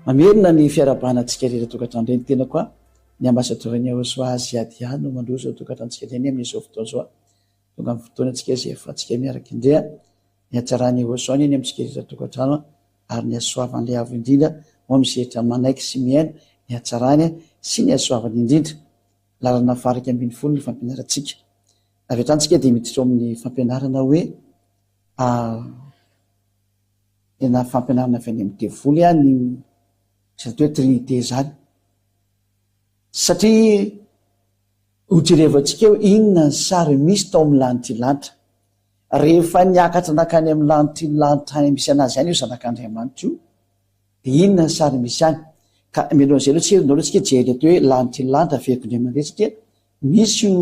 Mamerina ny fiarahabana antsika rehetra tokantrano indray ny tenako a, ny ambasadaoran'i Yahosoa Ziadia no mandroso ao tokantranontsika indray amin'izao fotoana izao. Tonga amin'ny fotoana antsika izay ahafahantsika miaraka indray ny hatsaran'i Yahosoa anie ny amintsika rehetra tokantrano ary ny hasoavan'ilay Avo Indrindra ho amin'izay rehetra manaiky sy mihaino ny hatsarany sy ny hasoavany indrindra. Lalana faha 11 ny fampianarantsika. Avy hatrany tsika dia miditra ao amin'ny fampianarana hoe tena fampianarana avy any amin'ny devoly ny izay atao hoe trinité izany. Satria ho jerevantsika eo inona ny sary misy tao amin'ny lanitry lanitra. Rehefa niakatra nankany amin'ny lanitry lanitra any misy anazy any io zanak'Andriamanitra io, dia inona ny sary misy any? Ka mialohan'izay aloha tsika, ndao aloha tsika hijery atao hoe lanitry lanitra averiko indray mandeha satria misy io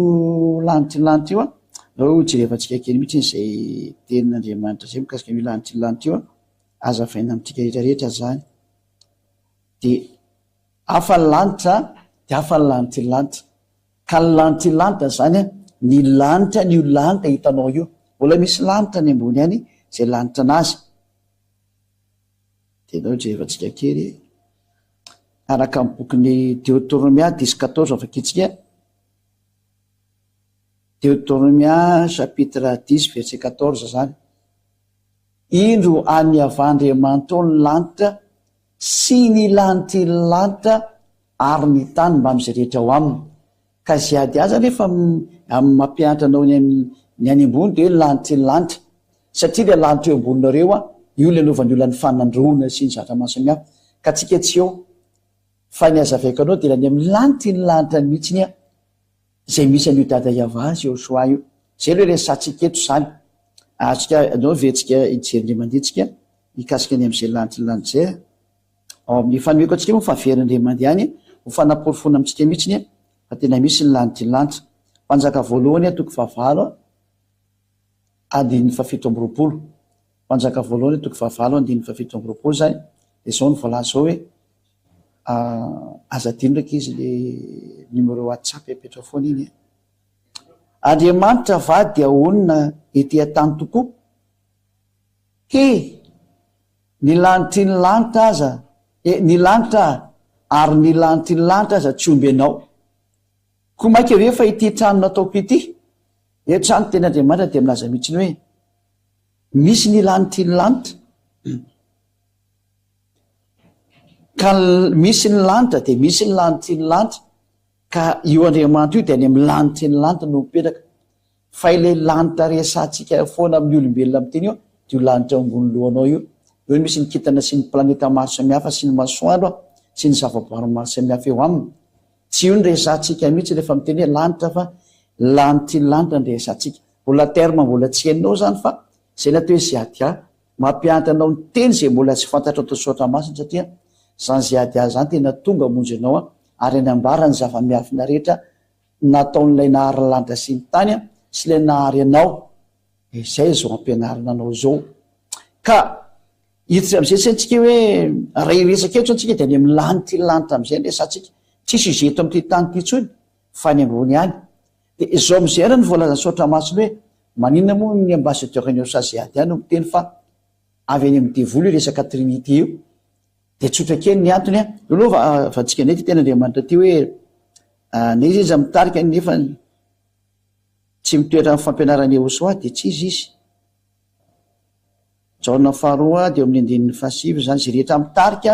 lanitry lanitra io an, ndao hojerevantsika kely mihitsy izay tenin'Andriamanitra izay mikasika an'io lanitry lanitra io an, azavaina amintsika rehetra rehetra izany. Dia hafa ny lanitra dia hafa ny lanitry lanitra. Ka ny lanitry lanitra izany an, ny lanitra, ny io lanitra hitanao io, mbola misy lanitra any ambony any izay lanitra anazy. Dia ndao jerevantsika kely araka ny bokin'ny Deoteronomia dix quatorze vakintsika. Deoteronomia chapitre dix verset quatorze izany. Indro an'i Yavah Andriamanitao ny lanitra sy ny lanitry ny lanitra ary ny tany mbamin'izay rehetra ao aminy. Ka izay ady azy anefa amin'ny mampianatra anao ny ny any ambony dia hoe lanitry ny lanitra. Satria ilay lanitra eo amboninareo an, io ilay anaovan'ny olona ny fanandroana sy ny zavatra maro samihafa. Ka tsika tsy eo. Fa ny hazavaiko anao dia ilay any amin'ny lanitry ny lanitra any mihitsiny an, izay misy an'io Dada Yavah sy Yoshoa io. Izay aloha resahantsika eto izany. Azontsika, anao ve tsika hijery indray mandeha tsika mikasika ny amin'izay lanitry ny lanitra izay an. Ao amin'ny fanomeko antsika moa fa very indray mandeha any ho fanaporofoana amintsika mihitsiny fa tena misy ny lanitry ny lanitra. Mpanjaka voalohany toko fahavalo andininy fahafito amby roapolo. Mpanjaka voalohany toko fahavalo andininy fahafito amby roapolo izany dia izao no voalaza izao hoe aza adino ry ankizy le numéro WhatsApp apetrao foana iny e. Andriamanitra va dia honina ety an-tany tokoa? He! Ny lanitry ny lanitra aza, e, ny lanitra ary ny lanitry ny lanitra aza tsy omby anao. Koa mainka ve fa ity trano nataoko ity? Eto izany ny tenin'Andriamanitra dia milaza mihitsy ny hoe, misy ny lanitry ny lanitra. Ka misy ny lanitra dia misy ny lanitry ny lanitra. Ka io Andriamanitra io dia any amin'ny lanitry ny lanitra no mipetraka. Fa ilay lanitra resahantsika foana amin'ny olombelona miteny io dia io lanitra eo ambony lohanao io. Eo no misy ny kintana sy ny planeta maro samihafa sy ny masoandro sy ny zavaboary maro samihafa eo aminy. Tsy io no resahantsika mihitsy rehefa miteny hoe lanitra fa lanitry ny lanitra no resahantsika. Mbola terme mbola tsy hainao izany fa izay ny atao hoe ziadia. Mampianatra anao ny teny izay mbola tsy fantatrao tao soratra masina satria izany ziadia izany tena tonga hamonjy anao ary hanambara ny zava-miafina rehetra nataon'ilay nahary ny lanitra sy ny tany sy ilay nahary anao, izay izao ampianarina anao izao. Ka hiditra amin'izay tsy haintsika hoe raha hiresaka eto antsika dia any amin'ny lanitra iny lanitra amin'izay ny resahantsika. Tsisy izay eto amin'ity tany ity intsony fa any ambony any. Dia izao amin'izay ary ny voalazan'ny soratra masina hoe maninona moa ny ambassadeur ny Osaziady ihany no miteny fa avy any amin'ny devoly io resaka trinité io. Dia tsotra kely ny antony an. Eo aloha fa antsika indray ity teny Andriamanitra ity hoe na iza iza mitarika nefa tsy mitoetra amin'ny fampianaran'i Yehosua dia tsy iza izy. Jaona faharoa dia eo amin'ny andininy fahasivy izany, izay rehetra mitarika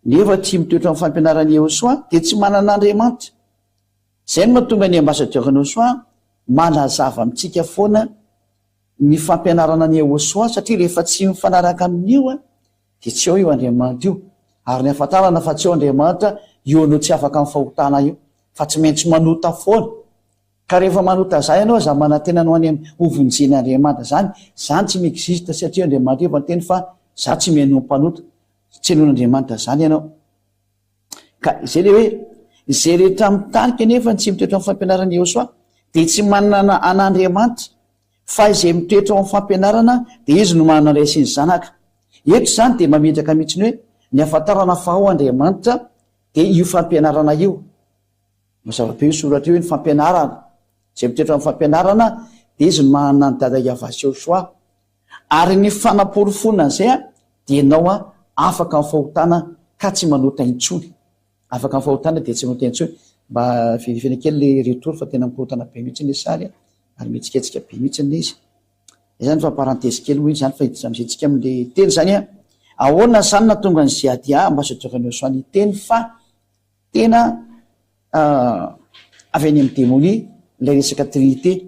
nefa tsy mitoetra amin'ny fampianaran'i Yehosua dia tsy manana Andriamanitra. Izay no mahatonga ny ambassadeur Yehosua manazava amintsika foana ny fampianarana an'i Yehosua satria rehefa tsy mifanaraka amin'io dia tsy eo io Andriamanitra io, ary ny ahafantarana fa tsy eo Andriamanitra, io anao tsy afaka amin'ny fahotana io, fa tsy maintsy manota foana, ka rehefa manota zay ianao aza manantena ny ho any amin'ny ho vonjen'Andriamanitra zany, zany tsy mi-existe satria Andriamanitra efa niteny fa za tsy mihaino ny mpanota, tsy henoin'Andriamanitra zany ianao. Ka izay le hoe, izay rehetra mitarika nefa tsy mitoetra amin'ny fampianaran'i Yehosua dia tsy manana an'Andriamanitra, fa izay mitoetra ao amin'ny fampianarana dia izy no manana ny Ray sy ny Zanaka. Eto izany dia mametraka mihitsy ny hoe ny ahafantarana fa ao Andriamanitra dia io fampianarana io. Mazava be io soratra io hoe ny fampianarana. Izay mitoetra amin'ny fampianarana dia izy no manana an'i Dada Yavah sy Yehosua. Ary ny fanaporofoana an'izay dia ianao afaka amin'ny fahotana. ka tsy manota intsony. Afaka amin'ny fahotana dia tsy manota intsony. Mba verifiena kely le retour fa tena mikorontana be mihitsy le sary a, ary mihetsiketsika be mihitsy le izy. Izay zany fa parenthèse kely moa iny zany fa hiditra amizay tsika amle teny zany a. Ahoana zany nahatonga an'i Ziadia ambassadeur an'i Yosua niteny fa tena avy any amin'ny demonia ilay resaka trinité?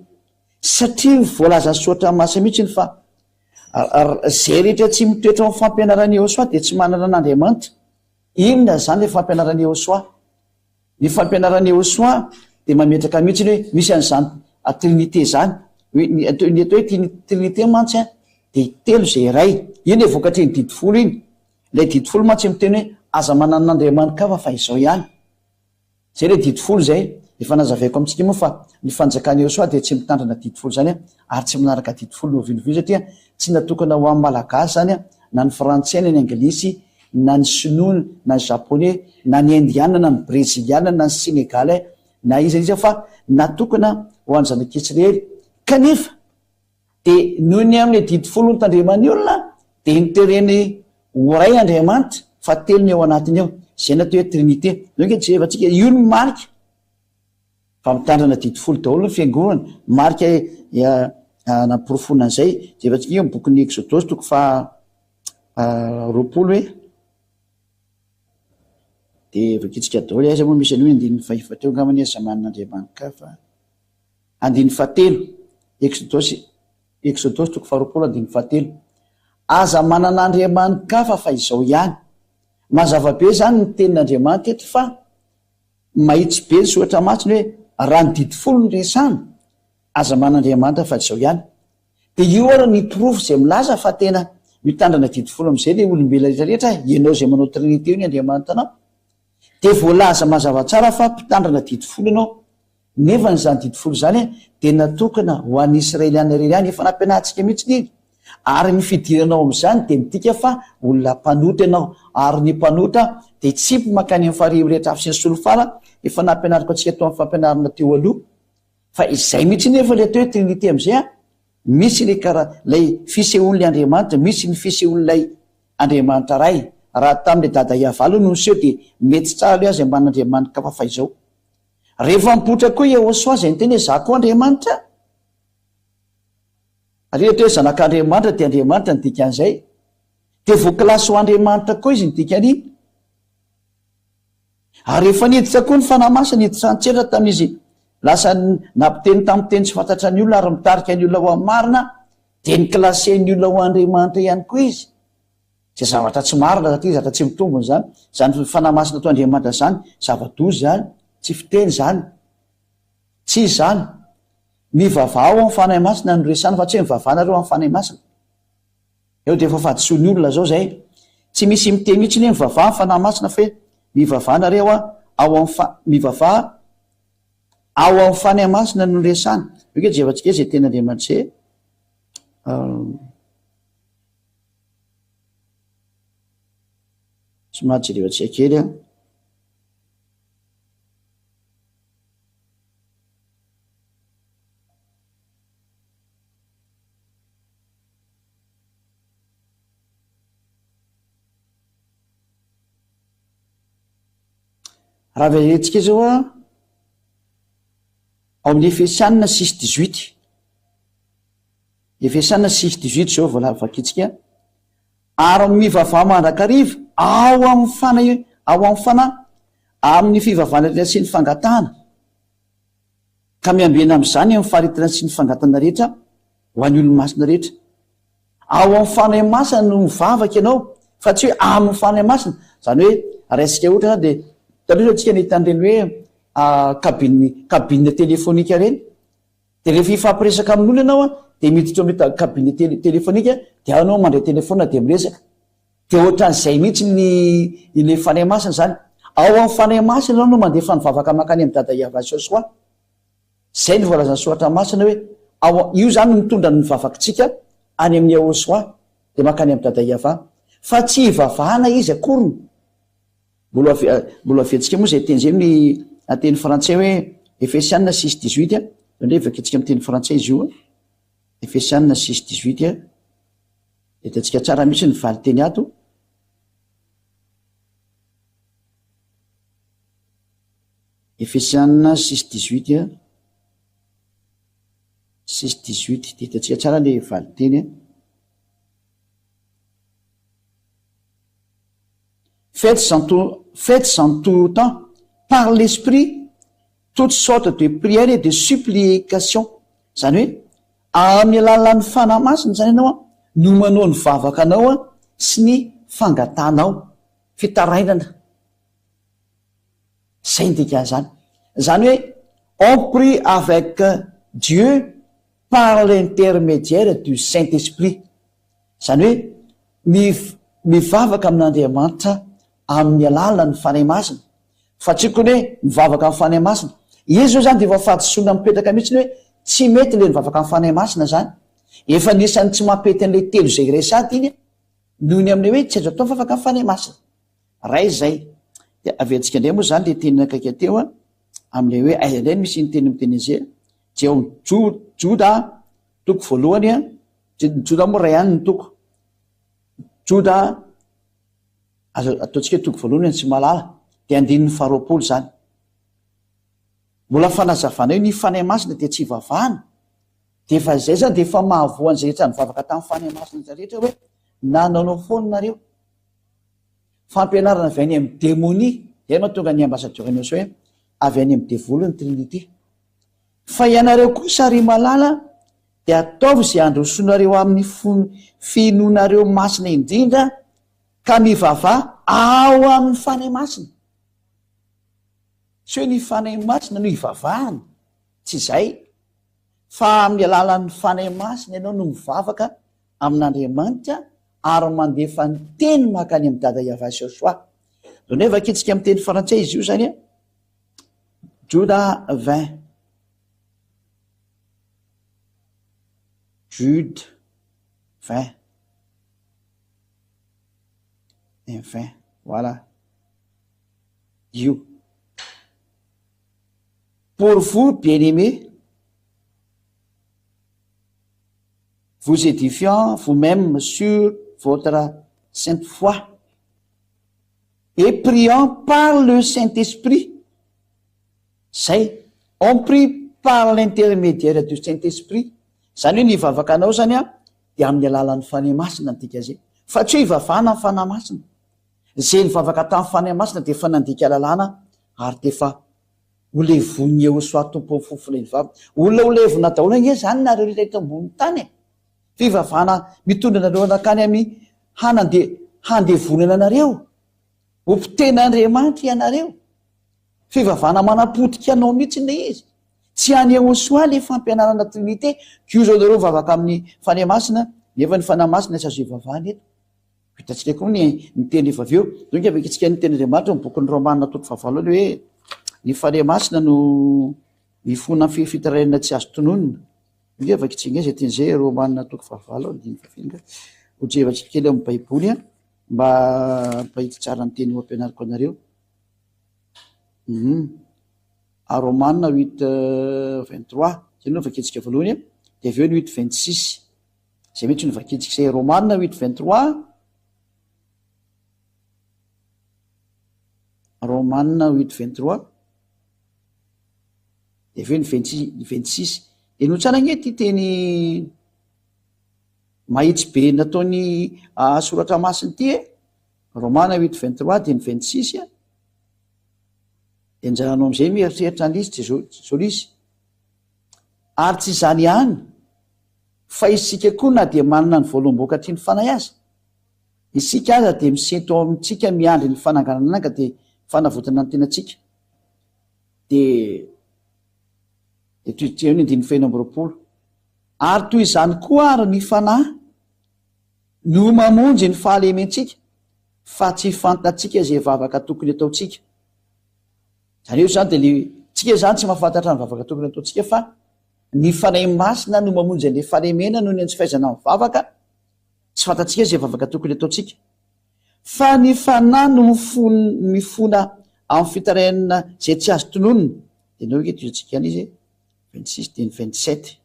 Satria voalazan'ny soratra masina mihitsy iny fa izay rehetra tsy mitoetra ao amin'ny fampianaran'i Yosua dia tsy manana an'Andriamanitra. Inona izany ilay fampianaran'i Yehosua? Ny fampianaran'i Yehosua dia mametraka mihitsy ny hoe misy an'izany Trinite izany. Hoe ny atao ny atao hoe Trinite mantsy an, dia telo izay iray. Iny ilay vokatr'iny didy folo iny. Ilay didy folo mantsy miteny hoe aza manana andriamani-kafa fa izao ihany. Zay ilay didy folo izay. Efa nazavaiko amintsika moa fa ny fanjakan'i Yehosua dia tsy mitandrina didy folo izany ary tsy manaraka didy folo novinovino satria tsy natokana ho an'ny Malagasy izany na ny Frantsay na ny Anglisy na ny Sinoa na ny Japoney na ny Indiana na ny Breziliana na ny Senegalais na iza na iza fa natokana ho an'ny zanak'Israely kanefa Dia noho ny amin'ilay didy folo notandreman'ny olona, dia notereny ho iray Andriamanitra, fa telo ny ao anatiny ao. Izay no atao hoe Trinite. Izao ange jerevantsika, io no marika fa mitandrina didy folo daholo ny fiangonana. Marika anaporofoana an'izay. Jerevantsika io amin'ny bokin'ny Eksodosy toko faha 20 hoe. Dia vakintsika daholo, aiza moa misy an'io andininy fahefatra eo angambany aza manana Andriamani-kafa. Andininy fahatelo, Eksodosy, Eksodosy toko faharoapolo andininy fahatelo. Aza manana andriamani-kafa fa izao ihany. Mazava be izany ny tenin'Andriamanitra eto fa mahitsy be ny soratra masina hoe raha ny didy folo no resahana, aza manana andriamanitra fa izao ihany. Dia io ary ny porofo izay milaza fa tena mitandrina didy folo amin'izay ilay olombelona rehetra rehetra, ianao izay manao trinite io ny andriamanitranao. Dia voalaza mazava tsara fa mpitandrina didy folo ianao. Nefa izany didy folo izany dia natokana ho an'ny Israeliana irery ihany, efa nampianarintsika mihitsy iny, ary ny fidirana ao amin'izany dia midika fa olona mpanota ianao, ary ny mpanota dia tsipy mankany amin'ny farihy mirehitra afo sy ny solifara, efa nampianariko antsika tao amin'ny fampianarana teo aloha, fa izay mihitsy nefa ilay atao hoe Trinite amin'izay an, misy ilay kara, ilay fisehoan'ilay Andriamanitra, misy ny fisehoan'ilay Andriamanitra Ray, raha tamin'ilay Dada Yavah aloha no niseho dia mety tsara aloha aza mba an'Andriamanitra-kafa fa izao. Rehefa mipoitra koa Yehosua izay niteny hoe Izaho koa Andriamanitra, ary eto hoe zanak'Andriamanitra dia Andriamanitra ny dikan'izay, dia voakilasy ho Andriamanitra koa izy ny dikan'iny. Ary rehefa niditra koa ny Fanahy Masina, niditra an-tsehatra tamin'izy lasa nampiteny tamin'ny teny tsy fantatra ny olona ary mitarika ny olona ho amin'ny marina, dia nikilasen'ny olona ho Andriamanitra ihany koa izy. Izay zavatra tsy marina satria zavatra tsy mitombina izany. Izany Fanahy Masina atao Andriamanitra izany, zava-doza izany, tsy fiteny izany. Tsy izy izany. Mivavaha ao amin'ny Fanahy Masina no resahana fa tsy hoe mivavaha nareo amin'ny Fanahy Masina. Eo dia efa fahadisoan'ny olona izao izay. Tsy misy miteny mihitsy ny hoe mivavaha amin'ny Fanahy Masina fa hoe mivavaha nareo ao amin'ny fa mivavaha ao amin'ny Fanahy Masina no resahana. Io ange jerevantsika izay tenin'Andriamanitra izay. Somary jerevantsika kely an. Raha verentsika izao an, ao amin'ny Efesianina six dix-huit. Efesiana six dix-huit izao vao vakintsika, Ary mivavaha mandrakariva ao amin'ny fanahy ao amin'ny fanahy, amin'ny fivavahana rehetra sy ny fangatahana, ka miambena amin'izany amin'ny faharetana sy ny fangatana rehetra ho an'ny olo-masina rehetra. Ao amin'ny Fanahy Masina no mivavaka ianao, fa tsy hoe amin'ny Fanahy Masina. Izany hoe raisika ohatra izany dia taloha izao tsika nahita an'ireny hoe cabine cabine téléphonique ireny. Dia rehefa hifampiresaka amin'olona ianao an, dia miditra ao amin'ny cabine téléphonique, dia ao ianao mandray téléphone dia miresaka. Dia ohatran'izay mihitsy ny ilay Fanahy Masina izany. Ao amin'ny Fanahy Masina ianao no mandefa ny vavaka mankany amin'i Dada Yavah Joshua. Izay no voalazan'ny Soratra Masina hoe ao io izany no mitondra ny vavakitsika any amin'i Yahoshuah dia mankany amin'i Dada Yavah. Fa tsy hivavahana izy akoriny. Mbola mbola aviantsika moa izay teny izay ny teny frantsay hoe Efesiana six dix-huit a, zao ndray vakintsika amin'ny teny frantsay izy io a, Efesiana six dix-huit a, hitantsika tsara mihitsy ny valinteny ato. Efesiana six dix-huit a, six dix-huit, dia hitantsika tsara ilay valinteny a. Faites en tout, faites en tout temps, par l'Esprit, toutes sortes de prières et de supplications. Izany hoe, amin'ny alalan'ny Fanahy Masina izany ianao no manao ny vavakanao sy ny fangatahanao, fitarainana. Izay ny dikan'izany. Izany hoe, on prie avec Dieu par l'intermédiaire du Saint-Esprit. Izany hoe mivavaka amin'Andriamanitra amin'ny alalan'ny Fanahy Masina. Fa tsy tokony hoe mivavaka amin'ny Fanahy Masina. Izy izao izany dia efa fahadisoana mipetraka mihitsy ny hoe tsy mety ilay mivavaka amin'ny Fanahy Masina izany. Efa anisan'ny tsy mampety an'ilay telo izay iray sady iny noho ny amin'ny hoe tsy azo atao ny vavaka amin'ny Fanahy Masina. Ray izay. Dia averintsika indray moa izany ilay teny akaiky teo amin'ilay hoe aiza indray no misy iny teny miteny izay. Dia ao amin'ny Joda toko voalohany Ny Joda moa iray ihany ny toko. Joda, azo ataontsika hoe toko voalohany ny tsy mahalala, dia andininy faharoapolo izany. Mbola fanazavana io, ny Fanahy Masina dia tsy ivavahana. Dia efa izay izany dia efa mahavoa an'izay rehetra nivavaka tamin'ny Fanahy Masina izay rehetra hoe nanaonao foana nareo. Fampianarana avy any amin'ny demonia, izay mahatonga ny ambassadeur an'i Oso hoe avy any amin'ny devoly ny Trinité. Fa ianareo kosa ry malala dia ataovy izay handrosoanareo amin'ny finoanareo masina indrindra ka mivavaha ao amin'ny Fanahy Masina. Tsy hoe ny Fanahy Masina no ivavahana, tsy izay, fa amin'ny alalan'ny Fanahy Masina ianao no mivavaka amin'Andriamanitra ary mandefa ny teny mankany amin'i Dada Yavah Joshua. Zany hoe vakintsika amin'ny teny frantsay izy io zany a. Joda 20. Jude 20 et 20 voilà io. Pour vous bien-aimés, vous édifiant vous-même sur votre sainte foi et priant par le Saint-Esprit. Zay. On prie par l'intermédiaire du Saint-Esprit. Zany hoe ny vavakanao zany an, dia amin'ny alalan'ny Fanahy Masina ny dika zay. Fa tsy hoe ivavahana amin'ny Fanahy Masina. Zay nivavaka tamin'ny Fanahy Masina dia efa nandika lalàna ary dia efa ho levonin'i Yehosua Tompon'ny fofona iny vava. Olona ho levona daholo ange zany nareo rehetra eto ambonin'ny tany e. Fivavahana mitondra anareo hankany amin'ny hanande handevonana anareo. Ho mpiten'Andriamanitra ianareo. Fivavahana manapotika anao mihitsy ilay izy. Tsy any Yehosua ilay fampianarana Trinite. Koa izao nareo mivavaka amin'ny Fanahy Masina, nefa ny Fanahy Masina tsy azo ivavahana eto. Hitantsika koa ny ny teny rehefa avy eo. Donk avekitsika ny tenin'Andriamanitra ao amin'ny bokin'ny Romana toko fahavalo any hoe ny Fanahy Masina no mifona amin'ny fitarainana tsy azo tononina. Donk avekitsika izay teny izay Romana toko fahavalo andininy fahafito. Hojerevantsika kely ao amin'ny Baiboly mba hampahitsy tsara ny teny ho ampianariko anareo. Hum. A Romana huit 23, zay no vakintsika voalohany a, dia avy eo ny huit 26. Zay mihitsy no vakintsika izay. Romana huit 23, Romana huit 23, dia avy eo ny 26. Dia no tsara ange ity teny mahitsy be nataony soratra masina ity e. Romana huit 23 dia ny 26 a. Dia anjaranao amin'izay mieritreritra an'izy Jesoa izy. Ary tsy izany ihany, fa isika koa na dia manana ny voaloham-bokatry ny Fanahy aza, isika aza dia misento ao amintsika miandry ny fananganana ka dia fanavotana ny tenantsika. Dia dia toy eo ny andininy faheno amby 20. Ary toy izany koa ary ny Fanahy no mamonjy ny fahalementsika, fa tsy fantatsika izay vavaka tokony ataontsika. Izany hoe izany dia le tsika izany tsy mahafantatra ny vavaka tokony ataontsika fa ny Fanahy Masina no mamonjy an'ilay fahalemena noho ny tsy fahaizana mivavaka, tsy fantatsika izay vavaka tokony ataontsika. Fa ny Fanahy no mifona amin'ny fitarainana izay tsy azo tononina. Dia ndao ange tohizantsika ihany izy e, 26 dia ny 27.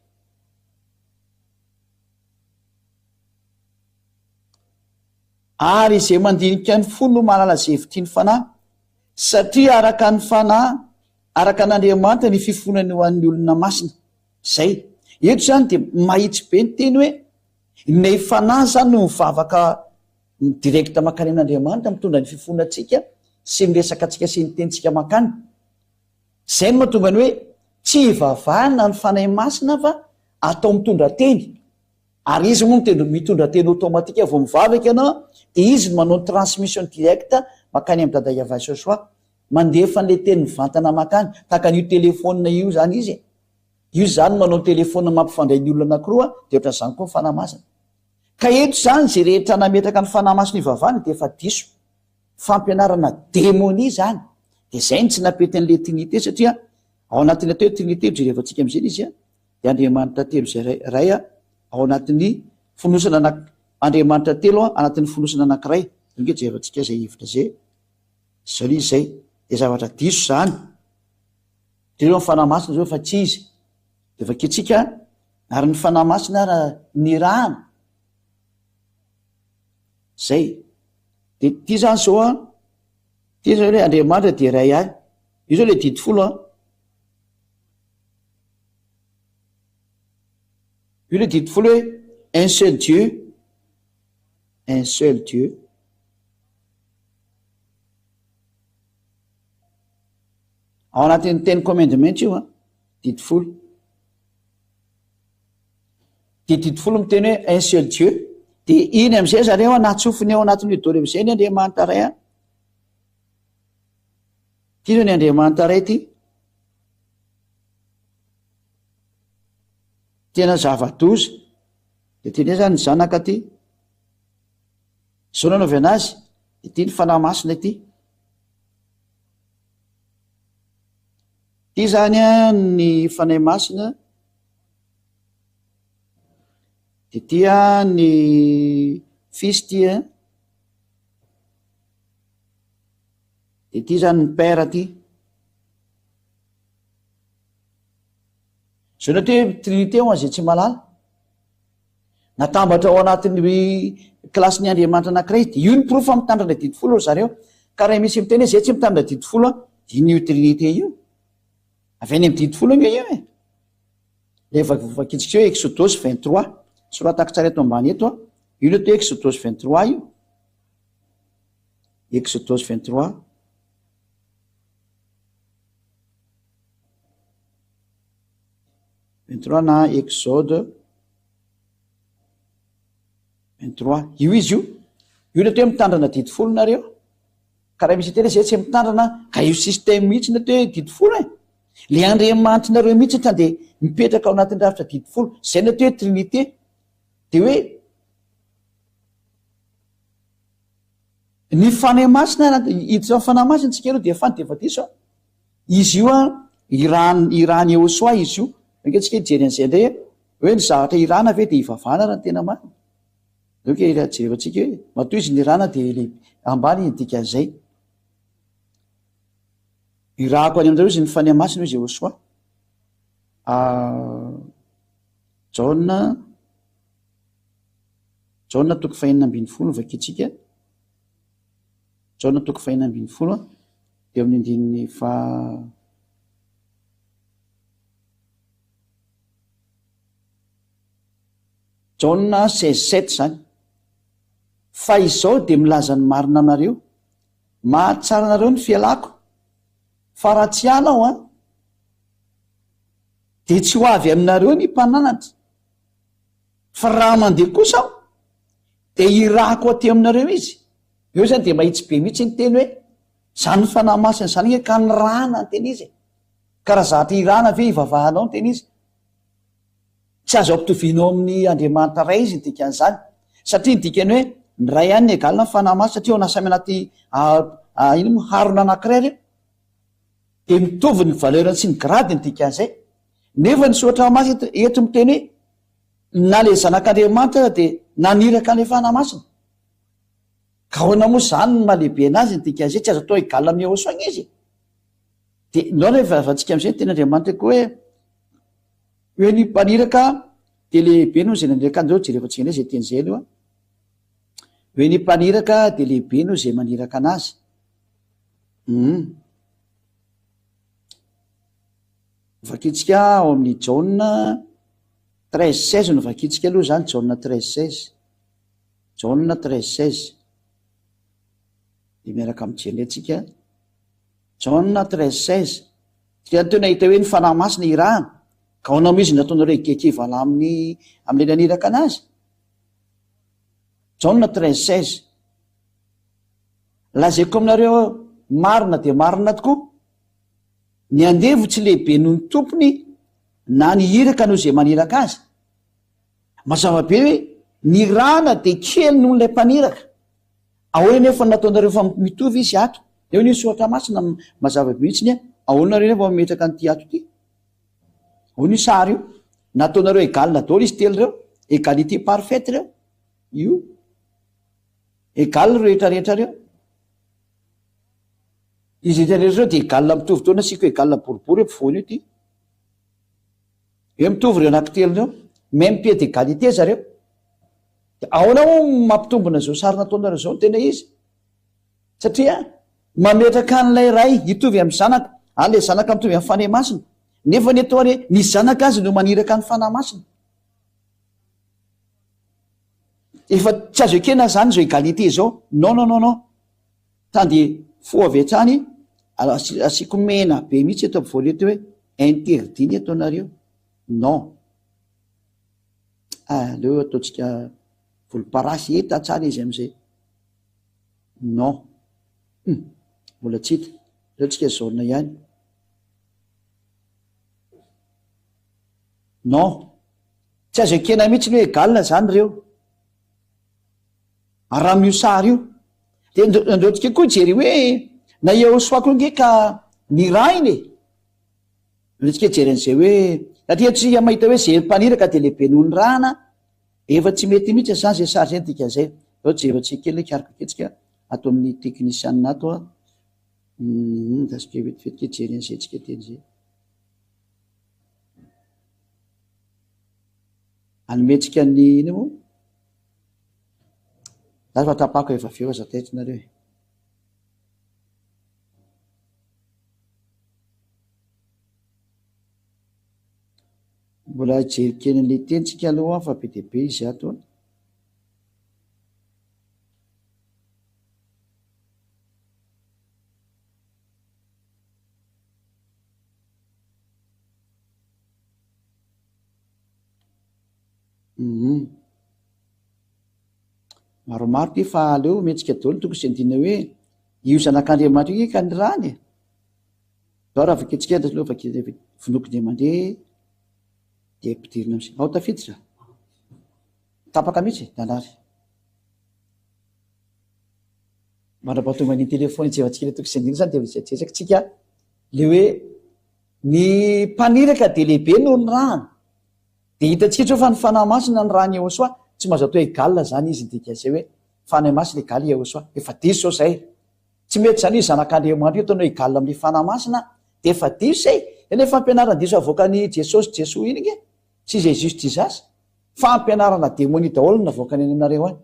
Ary izay mandinika ny fo no mahalala izay hevitry ny Fanahy, satria araka ny Fanahy. Araka an'Andriamanitra ny fifonany ho an'ny olona masina. Zay. Eto izany dia mahitsy be ny teny hoe ny fanahy izany no mivavaka direct mankany amin'Andriamanitra mitondra ny fifonantsika sy ny resaka antsika sy ny tenintsika mankany. Izay no mahatonga ny hoe tsy ivavahana ny Fanahy Masina fa atao mitondra teny. Ary izy moa mitendry mitondra teny automatique vao mivavaka ianao dia izy no manao ny transmission directe mankany amin'i Dada Yavah Joshua. Mandefa an'ilay teny mivantana mankany. Tahaka an'io telephone io izany izy e. Io izany manao telephone mampifandray ny olona anakiroa dia ohatran'izany koa ny Fanahy Masina. Ka eto izany izay rehetra nametraka ny Fanahy Masina ivavahana dia efa diso. Fampianarana demonia izany. Dia izay no tsy nampety an'ilay Trinité satria ao anatin'ny atao hoe Trinité jerevantsika amin'izay ilay izy a, dia Andriamanitra telo izay ray, ray a, ao anatin'ny fonosana anak, Andriamanitra telo a, anatin'ny fonosana anankiray. Io nge jerevantsika izay hevitra izay. Izao ilay izy izay. Dia zavatra diso izany. Jereo ny Fanahy Masina izao fa tsy izy. Dia vakintsika ary ny Fanahy Masina ary nirahana. Zay. Dia ity zany zao an, ity zao hoe Andriamanitra dia Ray ahy. Io zao le didy folo an. Io le didy folo hoe un seul Dieu, un seul Dieu. Ao anatin'ny ten commandments io an, didy folo. Dia didy folo miteny hoe un seul Dieu. Dia iny amin'izay zareo an, natsofony ao anatin'io daholo amin'izay ny Andriamanitra Ray an. Ity izao ny Andriamanitra Ray ity. Tena zava-doza. Dia ity indray izany ny zanaka ity. Izao nanaovy anazy. Ity ny Fanahy Masina ity. Ity izany an ny Fanahy Masina. Dia ity an ny Fils ity an. Dia ity izany ny Père ity. Izao ny atao hoe Trinité ho an'izay tsy mahalala. Natambatra ao anatin'ny kilasin'ny Andriamanitra anankiray izy. Dia io ny porofo fa mitandrina didy folo ry zareo. Ka raha misy miteny hoe izay tsy mitandrina didy folo an, dia iny io Trinité io. Avy any amin'ny didy folo ange io e. Ilay vakintsika hoe Exodosy 23. Soratako tsara eto ambany eto an. Io ilay atao hoe Exodosy 23 io. Exodosy 23. 23 na Exode 23. Io izy io. Io ilay atao hoe mitandrina didy folo nareo. Ka raha misy hiteny hoe zay tsy mitandrina, ka io système mihitsy ny atao hoe didy folo e. Le Andriamanitrareo mihitsy ta dia mipetraka ao anatin'ny rafitra didy folo. Zay ny atao hoe trinité. Dia hoe ny Fanahy Masina, hiditra amin'ny Fanahy Masina tsika aloha dia fany dia efa diso a. Izy io an, iran, iran'i Yehosua izy io. Ange tsika hijery an'izay indray e. Hoe ny zavatra irana ve dia ivavahana raha ny tena marina. Aleo kely jerevantsika hoe matoa izy nirana dia le ambany ny dikan'izay. Irahako any aminareo izy ny Fanahy Masina hoy Jehosoa. Ah, Jaona Jaona toko fahenina ambin'ny folo vakintsika. Jaona toko fahenina ambin'ny folo dia amin'ny andininy fa Jaona 16 sept izany. Fa izao dia milaza ny marina aminareo, mahatsara anareo ny fialako, fa raha tsy hiala aho an, dia tsy ho avy aminareo ny mpananatra, fa raha mandeha kosa aho, dia hirahako aty aminareo izy. Eo izany dia mahitsy be mihitsy ny teny hoe, izany Fanahy Masina izany ange ka nirahana ny tena izy e. Ka raha zatra hirahana ve hivavahanao ny tena izy? Tsy azo ampitovianao amin'ny Andriamanitra Ray izy ny dikan'izany. Satria ny dikany hoe ny Ray ihany ny égal ny Fanahy Masina satria ao na samy anaty inona moa harona anankiray ireo. Dia mitovy ny valeur-ny sy ny grade ny dikan'izay. Nefa ny soratra masina eto, eto miteny hoe na ilay zanak'Andriamanitra aza dia naniraka an'ilay Fanahy Masina. Ka ahoana moa izany ny maha lehibe an'azy ny dikan'izay? Tsy azo atao égal amin'i Yehosua ange izy e. Dia ndao rehefa vatsika amin'izay ny tenin'Andriamanitra koa hoe hoe ny mpaniraka dia lehibe noho izay naniraka an'ireo, jerevantsika indray izay teny izay aloha. Hoe ny mpaniraka dia lehibe noho izay maniraka anazy. Hum. Vakintsika ao amin'ny Jaona 13 16 no vakintsika aloha izany, Jaona 13 16. Jaona 13 16. Dia miaraka mijery indray tsika. Jaona 13 16. Tsika teo nahita hoe ny Fanahy Masina irahana. Ka ahoana moa izy nataonareo higekivala amin'ny amin'ilay naniraka anazy? Jaona 13 16. Lazaiko aminareo marina dia marina tokoa, ny andevo tsy lehibe noho ny tompony na ny iraka noho izay maniraka azy. Mazava be hoe ny irahana dia kely noho ilay mpaniraka. Ahoana nefa no nataonareo fa mitovy izy ato? Eo ny soratra masina mazava be mihitsy ny ahoana nareo nefa mametraka an'ity ato ity? Ahoana io sary io? Nataonareo égal daholo izy telo ireo, égalité parfaite ireo. Io. Égal ireo rehetra rehetra ireo. Izy rehetra rehetra ireo dia égal mitovy daholo nasiako égal boribory eo ampovoany eo ity. Eo mitovy ireo anankitelo ireo. Même pied d'égalité zareo. Dia ahoana moa no mampitombina izao sary nataonareo izao no tena izy? Satria mametraka an'ilay Ray hitovy amin'ny Zanaka, ary ilay Zanaka mitovy amin'ny Fanahy Masina. Nefa ny eto ary ny Zanaka aza no maniraka ny Fanahy Masina. Efa tsy azo ekena izany izao égalité izao. Non, non, non, non. Tany dia fo avy hatrany, asiako mena be mihitsy eto ampovoany eto hoe interdit ny ataonareo. Non. Aleo ataontsika volomparasy hita tsara izy amizay. Non. Hum. Mbola tsy hita. Aleo tsika jaune ihany. Non. Tsy azo ekena mihitsy ny hoe égal zany ireo. Ary raha amin'io sary io. Dia andeo tsika koa hijery hoe na Yehosoa koa nge ka nirahina e. Andeha hijery an'izay hoe, satria tsika mahita hoe izay mpaniraka dia lehibe noho ny rana, efa tsy mety mihitsy izany izay sary izay ny dikan'izay. Aleo jerentsika kely, hikaroka kely tsika ato amin'ny teknisianina ato an. Hum, asika vetivety kely hijery an'izay tsika teny izay. Anomentsika ny ino moa? Za fa tapako efa avy eo aza taitra nareo e. Mbola hijery kely an'ilay teny tsika aloha fa be dia be izy ato an. Hum. Maromaro ty fa aleo mihetsika daholo tokony sy andinina hoe io zanak'Andriamanitra io ka ny rany e. Zao raha vakintsika eto aloha vaky vonoiko indray mandeha dia ampidirina am'zay. Ao tafiditra? Tapaka mihitsy e, nanary. Mandra-pahatonga ny téléphone hijevantsika ilay toko sy andininy zany dia mijetrezaka tsika le hoe ny mpaniraka dia lehibe noho ny rahana. Dia hitantsika zao fa ny Fanahy Masina ny rahan'i Yehosua tsy mahazo atao égal zany izy ny dikan'izay hoe Fanahy Masina égal Yehosua. Efa diso zao zay. Tsy mety zany io zanak'Andriamanitra io ataonao égal amin'ny Fanahy Masina dia efa diso zay. Zay le fampianaran-diso avoakan'i Jesosy Jesoa iny nge sy Jesus Jesus. Fampianarana demonia daholo no navoakany any aminareo any.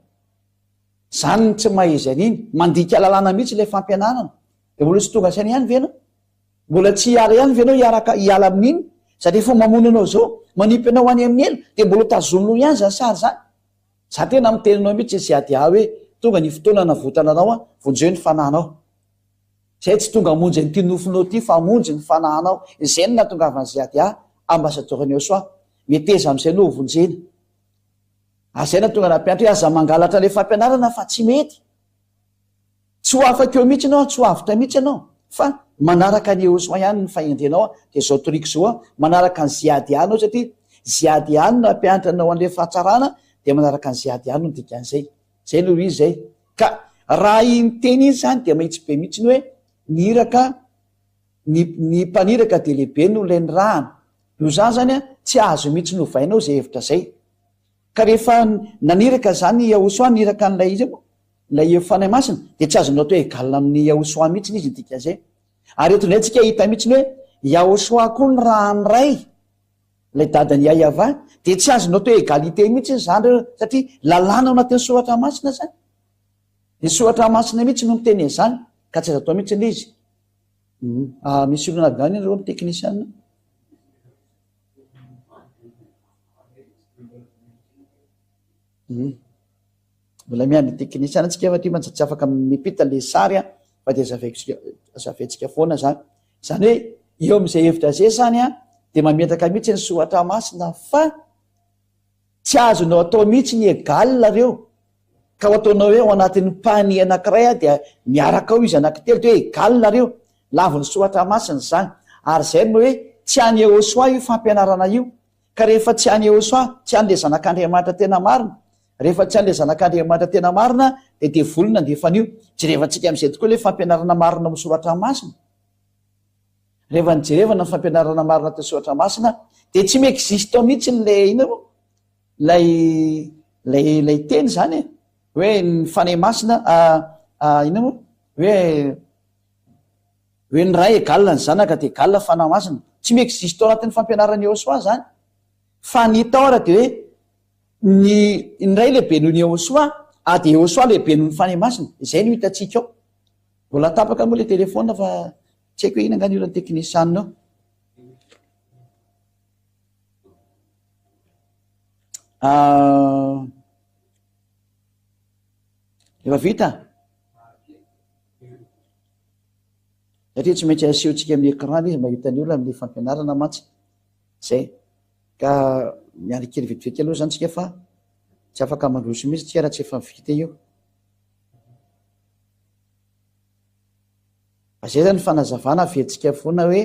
Zany ny tsy maha izy an'iny. Mandika lalàna mihitsy ilay fampianarana. Dia mbola tsy tonga saina ihany ve ianao? Mbola tsy hiala ihany ve ianao hiaraka hiala amin'iny? Sady efa mamono anao zao, manipy anao any amin'ny helo, dia mbola tazominao ihany zany sary zany? Za tena miteny anao mihitsy ZADA hoe tonga ny fotoana hanavotana anao an, vonjeo ny fanahinao. Zay tsy tonga hamonjy an'ity nofonao ity fa hamonjy ny fanahinao. Izay no nahatongavan'i ZADA, ambasadaoran'i Yahoshuah. Meteza amin'izay anao ho vonjena. Ary zay nahatonga nampianatra hoe aza mangalatra ilay fampianarana fa tsy mety. Tsy ho afaka eo mihitsy ianao, tsy ho avotra mihitsy ianao fa manaraka an'i Yehosua ihany ny fahendrenao dia izao toriko izao an, manaraka an'i Ziady ihany ianao satria Ziady ihany no nampianatra anao an'ilay fahatsarana dia manaraka an'i Ziady ihany no dikan'izay. Izay no izy izay. Ka raha iny teny iny izany dia mahitsy be mihitsy ny hoe ny iraka, ny ny mpaniraka dia lehibe noho ilay nirahana. Noho izany izany an, tsy azo mihitsy novainao izay hevitra izay. Ka rehefa naniraka izany i Yahosua niraka an'ilay iza moa? Ilay Fanahy Masina dia tsy azonao atao égal amin'i Yahoshuah mihitsiny izy ny dikan'izay. Ary eto indray tsika hahita mihitsiny hoe Yahoshuah koa ny rahan'ny Ray, ilay dadan'i Yahyaavah, dia tsy azonao atao égalité mihitsiny izany ireo satria lalàna ao anatin'ny soratra masina izany. Ny soratra masina mihitsy no miteny an'izany ka tsy azo atao mihitsy ilay izy. Ah, misy olona avy any ireo amin'ny teknisiana. Hum. Mbola miandry ny teknisiana tsika fa ty mantsy tsy afaka mipita le sary an, fa dia azavaiko azavaintsika foana zany. Zany hoe eo amin'izay hevitra zay zany an, dia mametraka mihitsy ny soratra masina fa tsy azonao atao mihitsy ny égal reo. Ka ho ataonao hoe ao anatin'ny panier anankiray an dia miaraka ao izy anankitelo dia hoe égal reo. Lavin'ny soratra masina izany. Ary izay no hoe tsy an'i Yehosua io fampianarana io. Ka rehefa tsy an'i Yehosua, tsy an'ilay Zanak'Andriamanitra tena marina, rehefa tsy an'ilay Zanak'Andriamanitra tena marina, dia devoly nandefa an'io. Jerevantsika amin'izay tokoa ilay fampianarana marina ao amin'ny Soratra Masina. Rehefa nijerevana ny fampianarana marina teo Soratra Masina, dia tsy mi-existe ao mihitsy ilay inona moa? Ilay ilay ilay teny izany e. Hoe ny Fanahy Masina, inona moa? Hoe Hoe ny Ray égal ny Zanaka dia égal Fanahy Masina. Tsy mi-existe ao anatin'ny fampianaran'i Yehosua izany. Fa ny hita ao ary dia hoe ny ny Ray lehibe noho ny Yehosua ary dia Yehosua lehibe noho ny Fanahy Masina. Izay no hitantsika ao. Mbola tapaka moa ilay téléphone fa tsy haiko hoe inona angaha ny olan'ny teknisianina ao. Ah, efa vita? Satria tsy maintsy asehontsika amin'ny écran izy mba hitan'ny olona amin'ny fampianarana mantsy. Zay. Ka miandry kely vetivety aloha zany tsika fa tsy afaka mandroso mihitsy tsika raha tsy efa vita io. Fa zay zany fanazavana averintsika foana hoe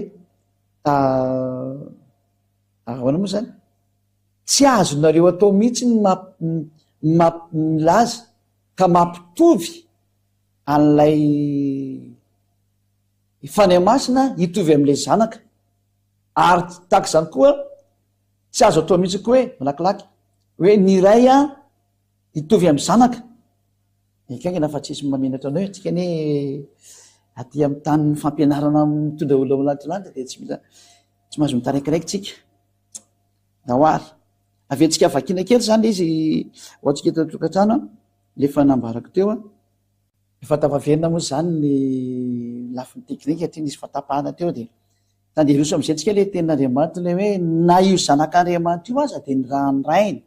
ahoana moa zany? Tsy azonareo atao mihitsy ny milaza ka mampitovy an'ilay Fanahy Masina hitovy amin'ilay Zanaka. Ary tahaka izany koa, tsy azo atao mihitsy koa hoe, malakilaky, hoe ny Ray hitovy amin'ny Zanaka. Ekaingana fa tsisy mamenatra anao e, tsika anie aty amin'ny tanin'ny fampianarana mitondra olona ho lanitra dia tsy mila tsy mahazo mitaraikiraiky tsika. Ndao ary. Aventsika vakiana kely izany ilay izy ho antsika eto an-tokantrano, ilay efa nambarako teo. Efa tafaverina moa izany ny lafiny teknika satria nisy fahatapahana teo dia tandeha hiroso amin'izay tsika ilay tenin'Andriamanitra ilay hoe na io zanak'Andriamanitra io aza dia nirahan'ny Rainy.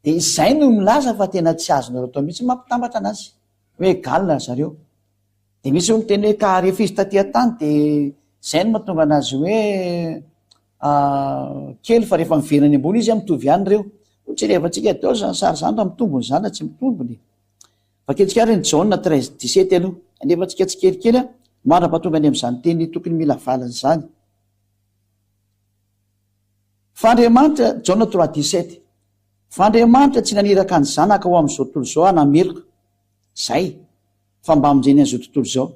Dia izay no milaza fa tena tsy azonareo atao mihitsy ny mampitambatra anazy hoe égal ry zareo. Dia misy hoe miteny hoe ka rehefa izy taty an-tany dia izay no mahatonga anazy hoe kely fa rehefa miverina any ambony izy mitovy ihany ireo. Hoy jerevantsika daholo izany sary izany raha mitombina izany na tsy mitombina e. Vakintsika ary ny Jaona 13 17 aloha. Alefantsika tsikelikely mandra-pahatonga any amin'izany teny tokony mila valiny izany. Fa Andriamanitra, Jaona 3 17, Fa Andriamanitra tsy naniraka ny Zanaka ho amin'izao tontolo izao hanameloka, izay, fa mba hamonjeny an'izao tontolo izao.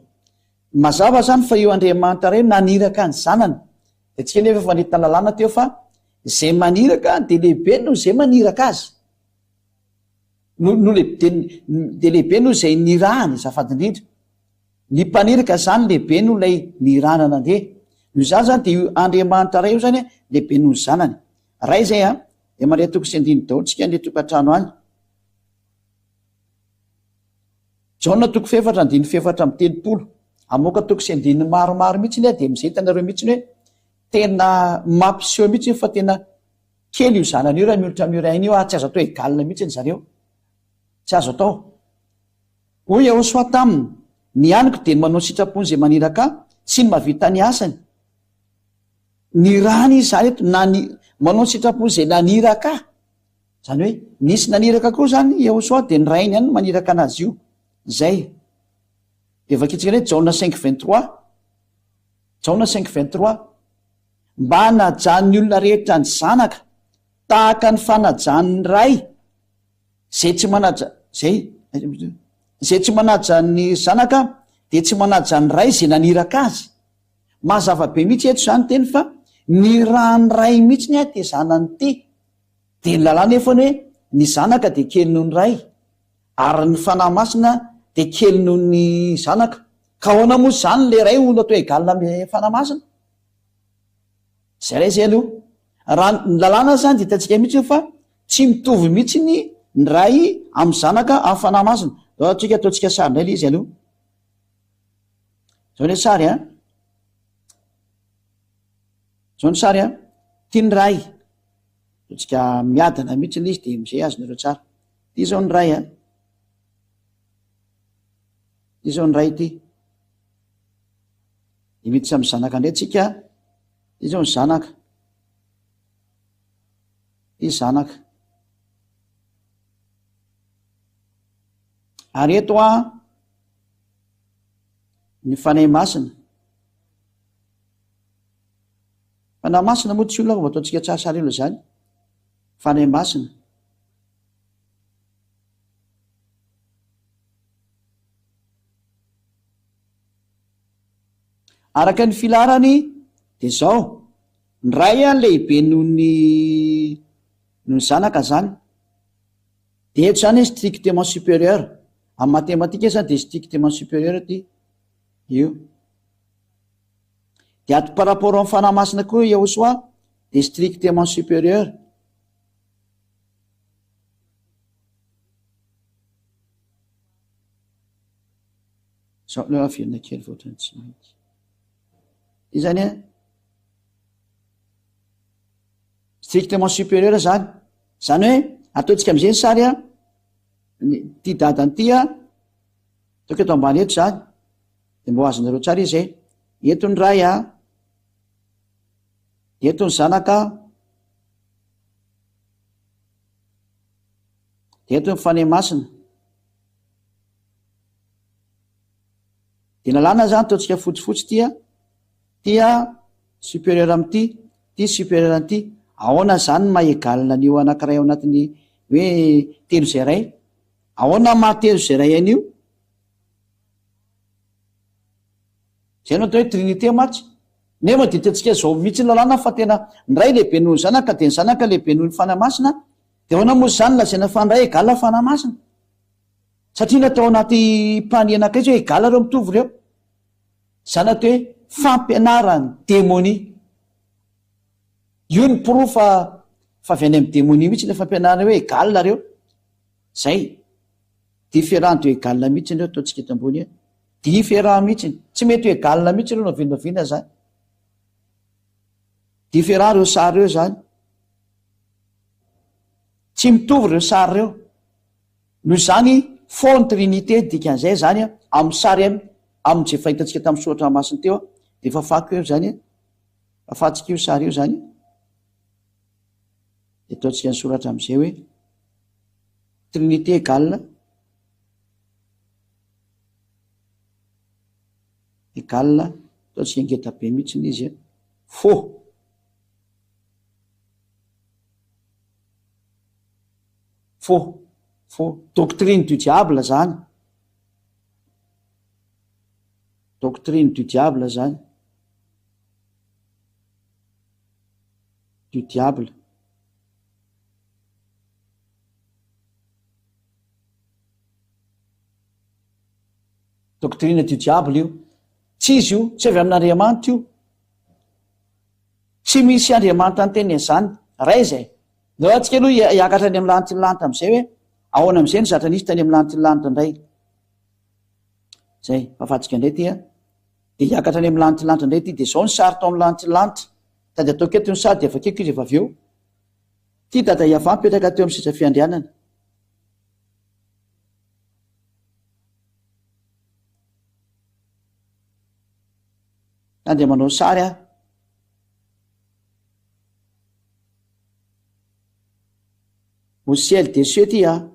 Mazava izany fa io Andriamanitra Ray naniraka ny Zanany. Dia tsika nefa efa nentina lalàna teo fa izay maniraka dia lehibe noho izay maniraka azy. No, no lehibe, dia lehibe noho izay nirahany, azafady indrindra. Ny mpaniraka izany lehibe noho ilay nirahana nandeha. Noho izany izany dia io Andriamanitra Ray io izany lehibe noho ny Zanany. Ray izay an, dia mandray toko sy andininy daholo tsika any an-tokantrano any. Jaona toko fahefatra andininy fahefatra amby 30. Hamoaka toko sy andininy maromaro mihitsy aho dia amin'izay hitanareo mihitsy hoe tena mampiseho mihitsy fa tena kely io zanany io raha miolotra amin'io rainy io ary tsy azo atao égal mihitsy zareo. Tsy azo atao. Hoy Yehosua taminy, Ny haniko dia ny manao ny sitrapon'izay maniraka ahy sy ny mahavita ny asany. Nirahana izy izany eto, na ny manao ny sitrapon'izay naniraka ahy. Izany hoe, nisy naniraka koa izany Yehosua dia ny rainy ihany no maniraka anazy io. Izay. Dia vakintsika indray Jaona cinq 23. Jaona cinq 23. Mba hanajan'ny olona rehetra ny Zanaka tahaka ny fanajany ny Ray. Izay tsy manaja, izay, izay tsy manaja ny Zanaka dia tsy manaja ny Ray izay naniraka azy. Mazava be mihitsy eto izany teny fa ny ran'ny Ray mihitsy ny ahy dia zanany ity. Dia ny lalàna efa ny hoe ny Zanaka dia kely noho ny Ray ary ny Fanahy Masina dia kely noho ny Zanaka. Ka ahoana moa izany ilay Ray ho natao égal amin'ny Fanahy Masina? Zay ray zay aloha. Raha ny lalàna zany dia hitantsika mihitsy fa tsy mitovy mihitsy ny ny Ray amin'ny Zanaka amin'ny Fanahy Masina. Zao atsika ataontsika sary indray ilay izy aloha. Zao ilay sary an. Zao ny sary an. Ty ny Ray. Ataontsika miadana mihitsy ilay izy dia amizay azonareo tsara. Ity izao ny Ray a. Ity izao ny Ray ity. Dia miditra amin'ny Zanaka indray tsika. Ity izao ny Zanaka. Ity Zanaka. Ary eto a, ny Fanahy Masina. Fanahy Masina moa tsy olona fa ataontsika tsara sary olona izany. Fanahy Masina. Araka ny filaharany dia izao, ny Ray lehibe noho ny noho ny Zanaka izany. Dia eto izany strictement supérieur. Amin'ny matematika izany dia strictement supérieur ity io. Dia ato par rapport amin'ny Fanahy Masina koa Yahoshuah dia strictement supérieur. Zao aloha averina kely fa ohatran'ny tsy mety. Ity zany an, strictement supérieur zany. Zany hoe ataontsika am'izay ny sary an, ny ty dadany ty an, ataoko eto ambany eto zany, de mba ho azonareo tsara izy e. Eto ny ray an, eto ny zanaka, de eto ny Fanahy Masina. Dia lalàna zany ataontsika fotsifotsy ity a, ity a supérieur amin'ity, ity supérieur an'ity. Ahoana zany ny maha égal an'io anankiray ao anatin'ny hoe telo izay iray? Ahoana ny maha telo izay iray an'io? Zay no atao hoe trinité mantsy. Nefa dia hitantsika zao mihitsy ny lalàna fa tena ny Ray lehibe noho ny Zanaka dia ny Zanaka lehibe noho ny Fanahy Masina. Dia ahoana moa izany lazaina fa ny Ray égal Fanahy Masina? Satria natao anaty panier anankiray izy hoe égal ireo mitovy ireo. Izany atao hoe fampianaran'ny demonia. Io ny porofo fa fa avy any amin'ny demonia mihitsy ilay fampianarana hoe égal ireo. Zay. Différent de égal mihitsy ireo ataontsika eto ambony eo. Différent mihitsy. Tsy mety ho égal mihitsy ireo na oviana na oviana izany. Différent ireo sary ireo izany. Tsy mitovy ireo sary ireo. Noho izany, faux ny Trinite, dikan'izay izany amin'ny sary amin'ny izay fahitantsika tamin'ny soratra masina teo, dia fafako eo izany, fafantsika io sary io izany, dia ataontsika ny soratra amin'izay hoe Trinite égale égale ataontsika ngeda be mihitsy izy, faux. Faux. Faux. Doctrine du diable zany. Doctrine du diable zany. Du diable. Doctrine du diable io. Tsy izy io, tsy avy amin'Andriamanitra io. Tsy misy Andriamanitra niteny an'izany. Ray izay. Ndao antsika aloha hiakatra any amin'ny lanitry ny lanitra amin'izay hoe ahoana amin'izay ny zatra nisy tany amin'ny lanitry ny lanitra indray. Izay, fafantsika indray ity an. Dia hiakatra any amin'ny lanitry ny lanitra indray ity. Dia izao ny sary tao amin'ny lanitry ny lanitra. Sady ataoko eto ny sary dia vakiko izy efa avy eo. Ity dada Yavah mipetraka teo amin'ny seza fiandrianana. Andeha manao sary aho. Au ciel des cieux ty a.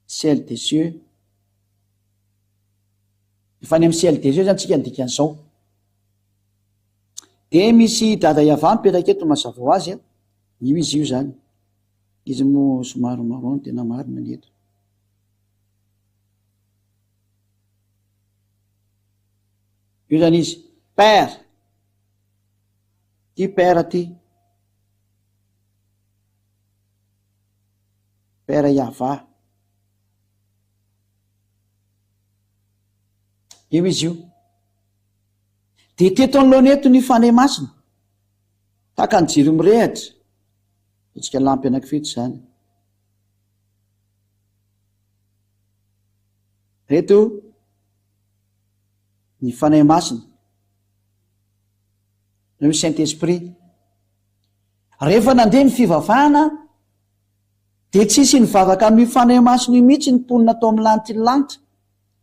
Ciel des cieux. Efa any amin'ny ciel des cieux zany tsika ny dikan'izao. De misy dada Yavah mipetraka eto mazava ho azy a. Io izy io zany. Izy moa somary marron tena marina ny eto. Io zany izy. Père. Ty père ty. Père Yavah. Io izy io. De teto anoloana eto ny Fanahy Masina. Tahaka ny jiro mirehitra. Ataontsika lampy anankifito izany. Reto ny Fanahy Masina. Na hoe Saint Esprit. Rehefa nandeha ny fivavahana. Dia tsisy nivavaka amin'io Fanahy Masina io mihitsy ny mponina tao amin'ny lanitry ny lanitra,